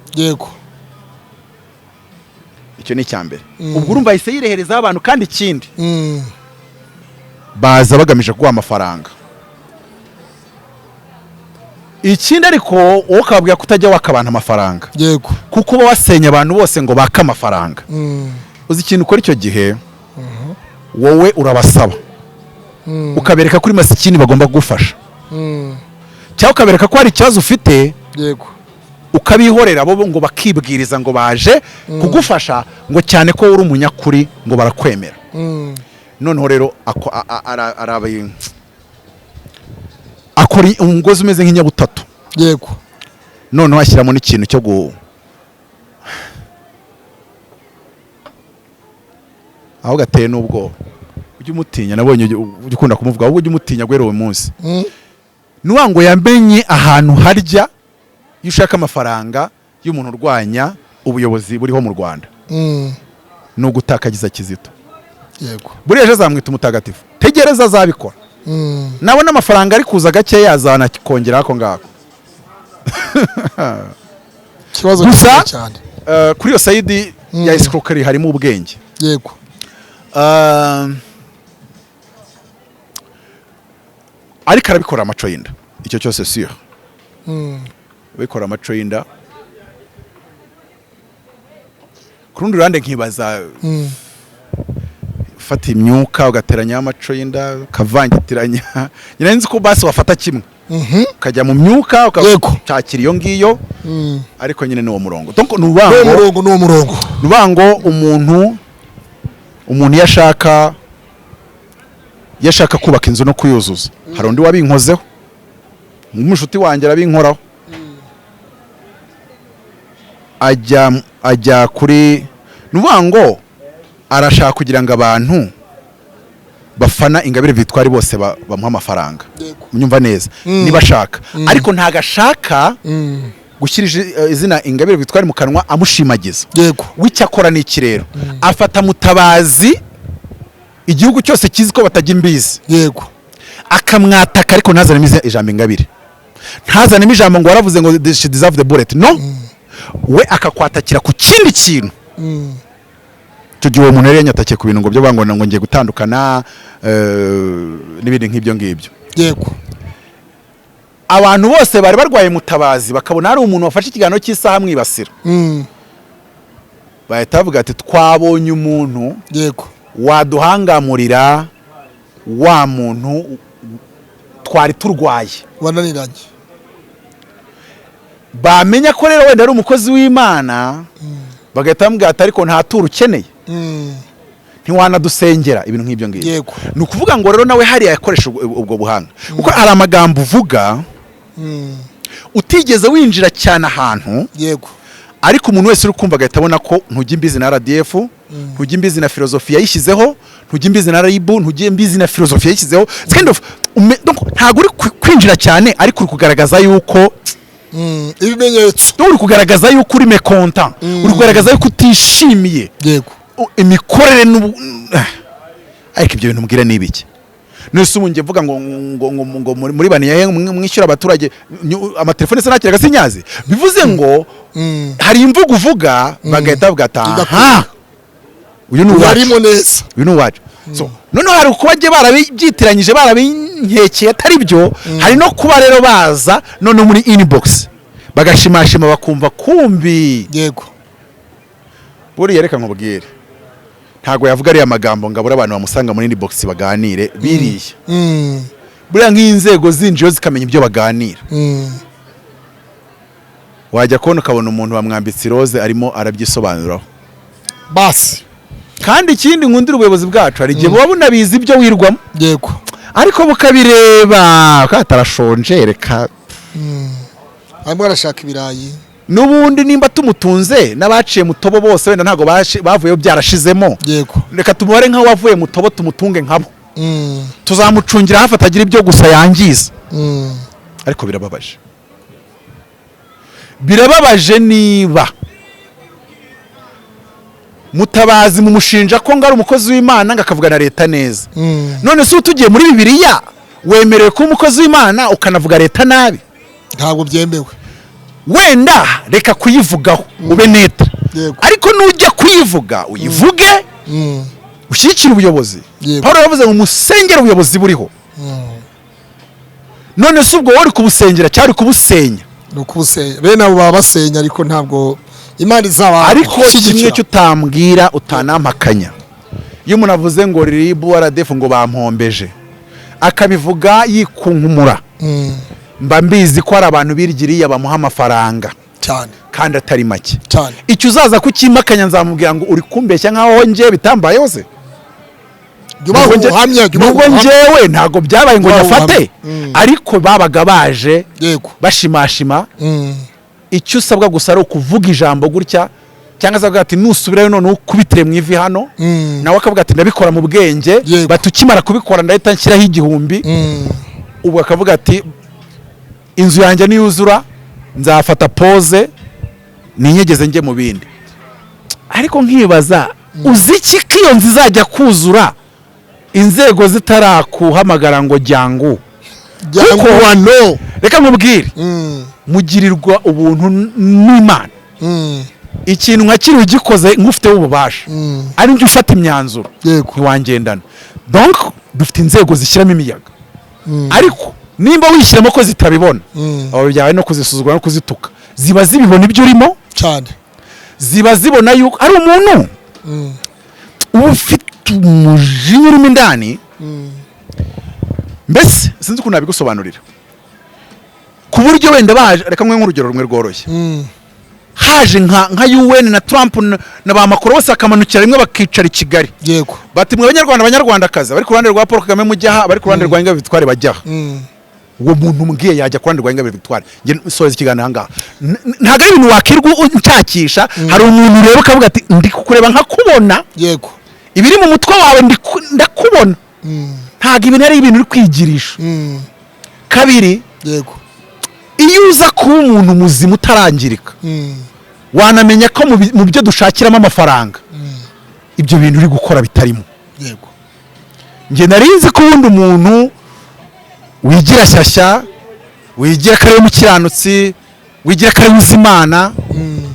Icyo ni icya mbere. Ubwo urumva yahise yireherezaho abantu. Kandi ikindi, baza bagamije kuguha amafaranga. Ikindi ariko, wowe ukababwira ko utajya waka abantu amafaranga, kuko uba wasenya abantu bose ngo bake amafaranga. Uzi ikintu ukora icyo gihe? Wowe urabasaba, ukabereka ko uri masikini bagomba kugufasha, cyangwa ukabereka ko hari ikibazo ufite, ukabihorera bo ngo bakibwiriza ngo baje kugufasha, ngo cyane ko uri umunyakuri, ngo barakwemera. Noneho rero akora umugozi umeze nk'inyabutatu. Noneho ashyiramo n'ikintu cyo aho gateye n'ubwoba. Ujye umutinya, nabonye ujya ukunda kumuvuga, ahubwo ujye umutinya guhera uwo munsi. Nuwa ngo yamenye ahantu harya iyo ushaka amafaranga y'umuntu urwanya ubuyobozi buriho mu Rwanda, ni ugutakagiza Kizito. Buriya ejo azamwita umutagatifu, tegereza, azabikora. Nabona amafaranga ari kuza gakeya, azanakongera ako ngako. Ikibazo Gusa gikomeye cyane. Kuri iyo side ya escroquerie harimo ubwenge. Ariko arabikora amaco y'inda, icyo cyose siyo abikora amaco y'inda. Ku rundi ruhande nkibaza, ufata imyuka ugateranya amaco y'inda, ukavangitiranya, nyine nzi ko basi wafata kimwe ukajya mu myuka, ukashakira iyo ngiyo, ariko nyine ni uwo murongo. Donc ni Ni uwo ubango murongo, ni uwo murongo. Ni ukuvuga ngo umuntu iyo ashaka kubaka inzu no kuyuzuza, hari undi wabinkozeho, nk'umushuti wanjye arabinkoraho, ajya kuri, ni ukuvuga ngo arashaka kugira ngo abantu bafana Ingabire Victoire bose bamuha amafaranga. Munyumva neza, niba ashaka, ariko ntago ashaka gushyira izina Ingabire Victoire mu kanwa amushimagiza. W'icyo akora ni iki rero? Afata Mutabazi, igihugu cyose kizi ko batajya imbizi, akamwataka, ariko ntazanemo ijambo Ingabire, ntazanemo ijambo ngo waravuze ngo she deserve the bullet. No we akakwatakira ku kindi kintu. Icyo gihe uwo muntu yari yanyatakiye ku bintu ngo byo ngo ngiye gutandukana, n'ibindi nk'ibyo ngibyo. Abantu bose bari barwaye Mutabazi bakabona hari umuntu wafashe ikiganiro cy'isaha amwibasira, bahita bavuga ati: "Twabonye umuntu waduhangamurira wa muntu twari turwaye." Wananiranye. Bamenya ko rero wenda ari umukozi w'Imana, bagahita bamubwira ati: "Ariko nta turo ukeneye, ntiwanadusengera?" Ibintu nk'ibyo ngibyo. Ni ukuvuga ngo rero nawe hariya yakoresha ubwo buhanga, kuko hari amagambo uvuga utigeze winjira cyane ahantu, ariko umuntu wese uri kumva agahita abona ko ntujya imbizi na RDF, ntujya imbizi na filozofi yayishyizeho, ntujya imbizi na RIB, ntujya imbizi na filozofi yayishyizeho. It's kind of donc ntabwo uri kwinjira cyane, ariko uri kugaragaza yuko Ibimenyetso. Uri kugaragaza yuko uri mécontent, uri kugaragaza yuko utishimiye imikorere n'ubu. Ariko ibyo bintu mbwira ni ibiki? Nese ubu njye mvuga ngo muri baniya mwishyura abaturage amatelefone se nakiraga sinyazi. Bivuze ngo hari imvugo uvuga bagahita bavuga ati: "Aha, uyu ni uwacu." Barimo neza. Uyu ni uwacu. So noneho hari kuba bagiye barabyitiranyije, barabinkekeye atari byo. Hari no kuba rero baza noneho muri inbox bagashimashima, bakumva kumbi. Buriya reka nkubwire, ntabwo yavuga ariya magambo ngo abure abantu bamusanga muri inbox baganire biriya. Buriya nk'inzego zinjiye zikamenya ibyo baganira, wajya kubona ukabona umuntu bamwambitse iroze, arimo arabyisobanuraho. Basi. Kandi ikindi nkundira ubuyobozi bwacu, hari igihe buba bunabizi ibyo wirwamo, ariko bukabireba katarashonje, reka. Arimo arashaka ibirayi. N'ubundi nimba tumutunze n'abaciye mutobo bose, wenda ntabwo bavuyeyo byarashizemo. Reka tumubare nk'awavuye mutobo, tumutunge nkabo. Tuzamucungira hafi atagira ibyo gusa yangiza. Ariko birababaje, birababaje niba Mutabazi mumushinja ko ngo ari umukozi w'Imana, ngo akavuga na leta neza. None se ubu tugiye muri Bibiliya, wemerewe kuba umukozi w'Imana ukanavuga leta nabi? Ntabwo byemewe. Wenda reka kuyivugaho, ube neutre. Ariko nujya kuyivuga, uyivuge ushyigikire ubuyobozi. Paul yavuze ngo musengere ubuyobozi buriho. None se ubwo wowe uri kubusengera cyangwa uri kubusenya? Ni ukubusenya. Bene abo baba basenya, ariko ntabwo Imana izaba Ariko kimwe cyo utambwira, utanampakanya, iyo umuntu avuze ngo RIB, RDF, ngo bampombeje, akabivuga yikunkumura, mba mbizi ko hari abantu birigiriya bamuha amafaranga kandi atari make. Icyo uzaza kukimakanya, nzamubwira ngo uri kumbeshya nkaho njye bitambayeho se. Jya ubaha Nubwo ubuhamya, jya ubaha nubwo ubuhamya. njyewe ntabwo byabaye ngo Ubaha nyafate, ubuhamya. Ariko babaga baje bashimashima. Icyo usabwa gusa ari ukuvuga ijambo gutya, cyangwa se avuga ati: "Nusubirayo none ukubitire mu ivi hano." Nawe akavuga ati: "Ndabikora mu bwenge." Bati: "Ukimara kubikora ndahita nshyiraho 1000." Ubwo akavuga ati: "Inzu yanjye niyuzura nzafata pause ninyegeze njye mu bindi." Ariko nkibaza, uzi iki ko iyo nzu izajya kuzura inzego zitarakuhamagara ngo jyangu? Jyanguwa no. Reka nkubwire, mugirirwa ubuntu n'Imana. Ikintu nka kiri ugikoze nk'ufiteho ububasha, ari njye ufata imyanzuro, ntiwangendana. Donc dufite inzego zishyiramo imiyaga, ariko nimba wishyiramo ko zitabibona, abo byawe no kuzisuzugura no kuzituka. Ziba zibibona ibyo urimo. Ziba zibona yuko ari umuntu uba ufite umujinya urimo indani. Mbese sinzi ukuntu nabigusobanurira, ku buryo wenda baje, reka nkwe nk'urugero rumwe rworoshye, haje nka UN na Trump na ba Macron bose bakamanukira rimwe, bakicara i Kigali, bati: "Mwe Banyarwanda, Banyarwandakazi, abari ku ruhande rwa Paul Kagame mujya aha, abari ku ruhande rwa Ingabire Victoire bajya aha." Uwo muntu mbwiye yajya ku ruhande rwa Ingabire Victoire. Njye nsoza ikiganiro aha ngaha. Ntabwo ari ibintu wakirwa unshakisha. Hari umuntu ureba ukavuga ati: "Ndi kukureba nkakubona." Ibiri mu mutwe wawe ndakubona. Ntabwo ibintu ari ibintu uri kwigirisha. Kabiri, iyo uza kuba umuntu muzima utarangirika, wanamenya ko mu byo dushakiramo amafaranga ibyo bintu uri gukora bitarimo. Njye nari nzi ko ubundi umuntu wigira shyashya, wigira ko ari umukiranutsi, wigira ko ari uzi Imana,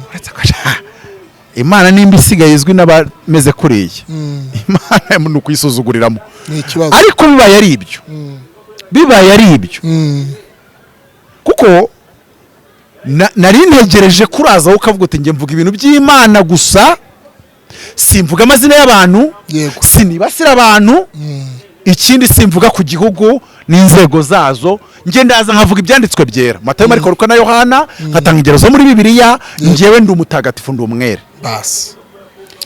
uretse ko Imana nimba isigaye izwi n'abameze kuriya, Imana ni ukuyisuzuguriramo. Ni ikibazo. Ariko bibaye ari ibyo, bibaye ari ibyo, kuko nari ntegereje ko uraza wowe ukavuga uti: "Njye mvuga ibintu by'Imana gusa, simvuga amazina y'abantu, sinibasira abantu, ikindi simvuga ku gihugu n'inzego zazo. Njye ndaza nkavuga ibyanditswe byera, Matayo, Mariko, Luka na Yohana, nkatanga ingero zo muri Bibiliya. Njyewe ndi umutagatifu, ndi umwere." Basi.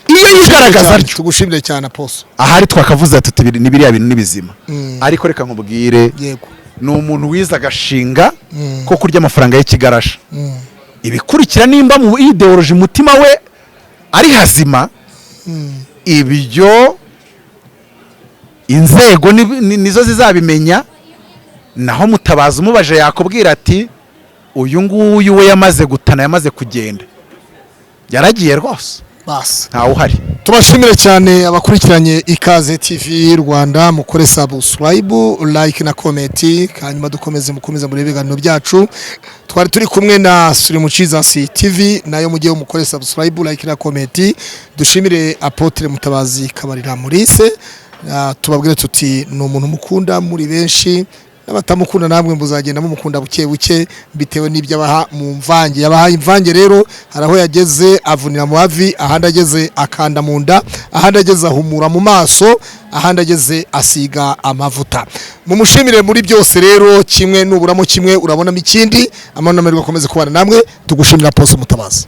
Iyo yigaragaza atyo, Tugushimire cyane, Apostle. ahari twakavuze tuti: "Ni biriya bintu ni bizima." Ariko reka nkubwire, ni umuntu wize agashinga ko kurya amafaranga y'ikigarasha. Ibikurikira, nimba mu idéologie umutima we ari hazima, ibyo inzego nizo zizabimenya. Naho Mutabazi umubaje yakubwira ati: "Uyu nguyu we yamaze gutana, yamaze kugenda, yaragiye rwose." Basi. Ntawe uhari. Tubashimire cyane abakurikiranye Ikaze TV Rwanda. Mukore subscribe, like na comment, hanyuma dukomeze, mukomeze muri ibiganiro byacu. Twari turi kumwe na Surimu Jesus TV, nayo mugiye mukore subscribe, like na comment. Dushimire Apôtre Mutabazi Kabarira Maurice. Tubabwire tuti ni umuntu mukunda muri benshi, n'abatamukunda namwe muzagenda mumukunda buke buke, bitewe n'ibyo abaha mu mvange. Yabahaye imvange rero, hari aho yageze avunira mu mavi, ahandi ageze akanda mu nda, ahandi ageze ahumura mu maso, ahandi ageze asiga amavuta. Mumushimire muri byose rero, kimwe nuburamo kimwe urabonamo ikindi. Amano akomeze kubana namwe. Tugushimira, Apostle Mutabazi.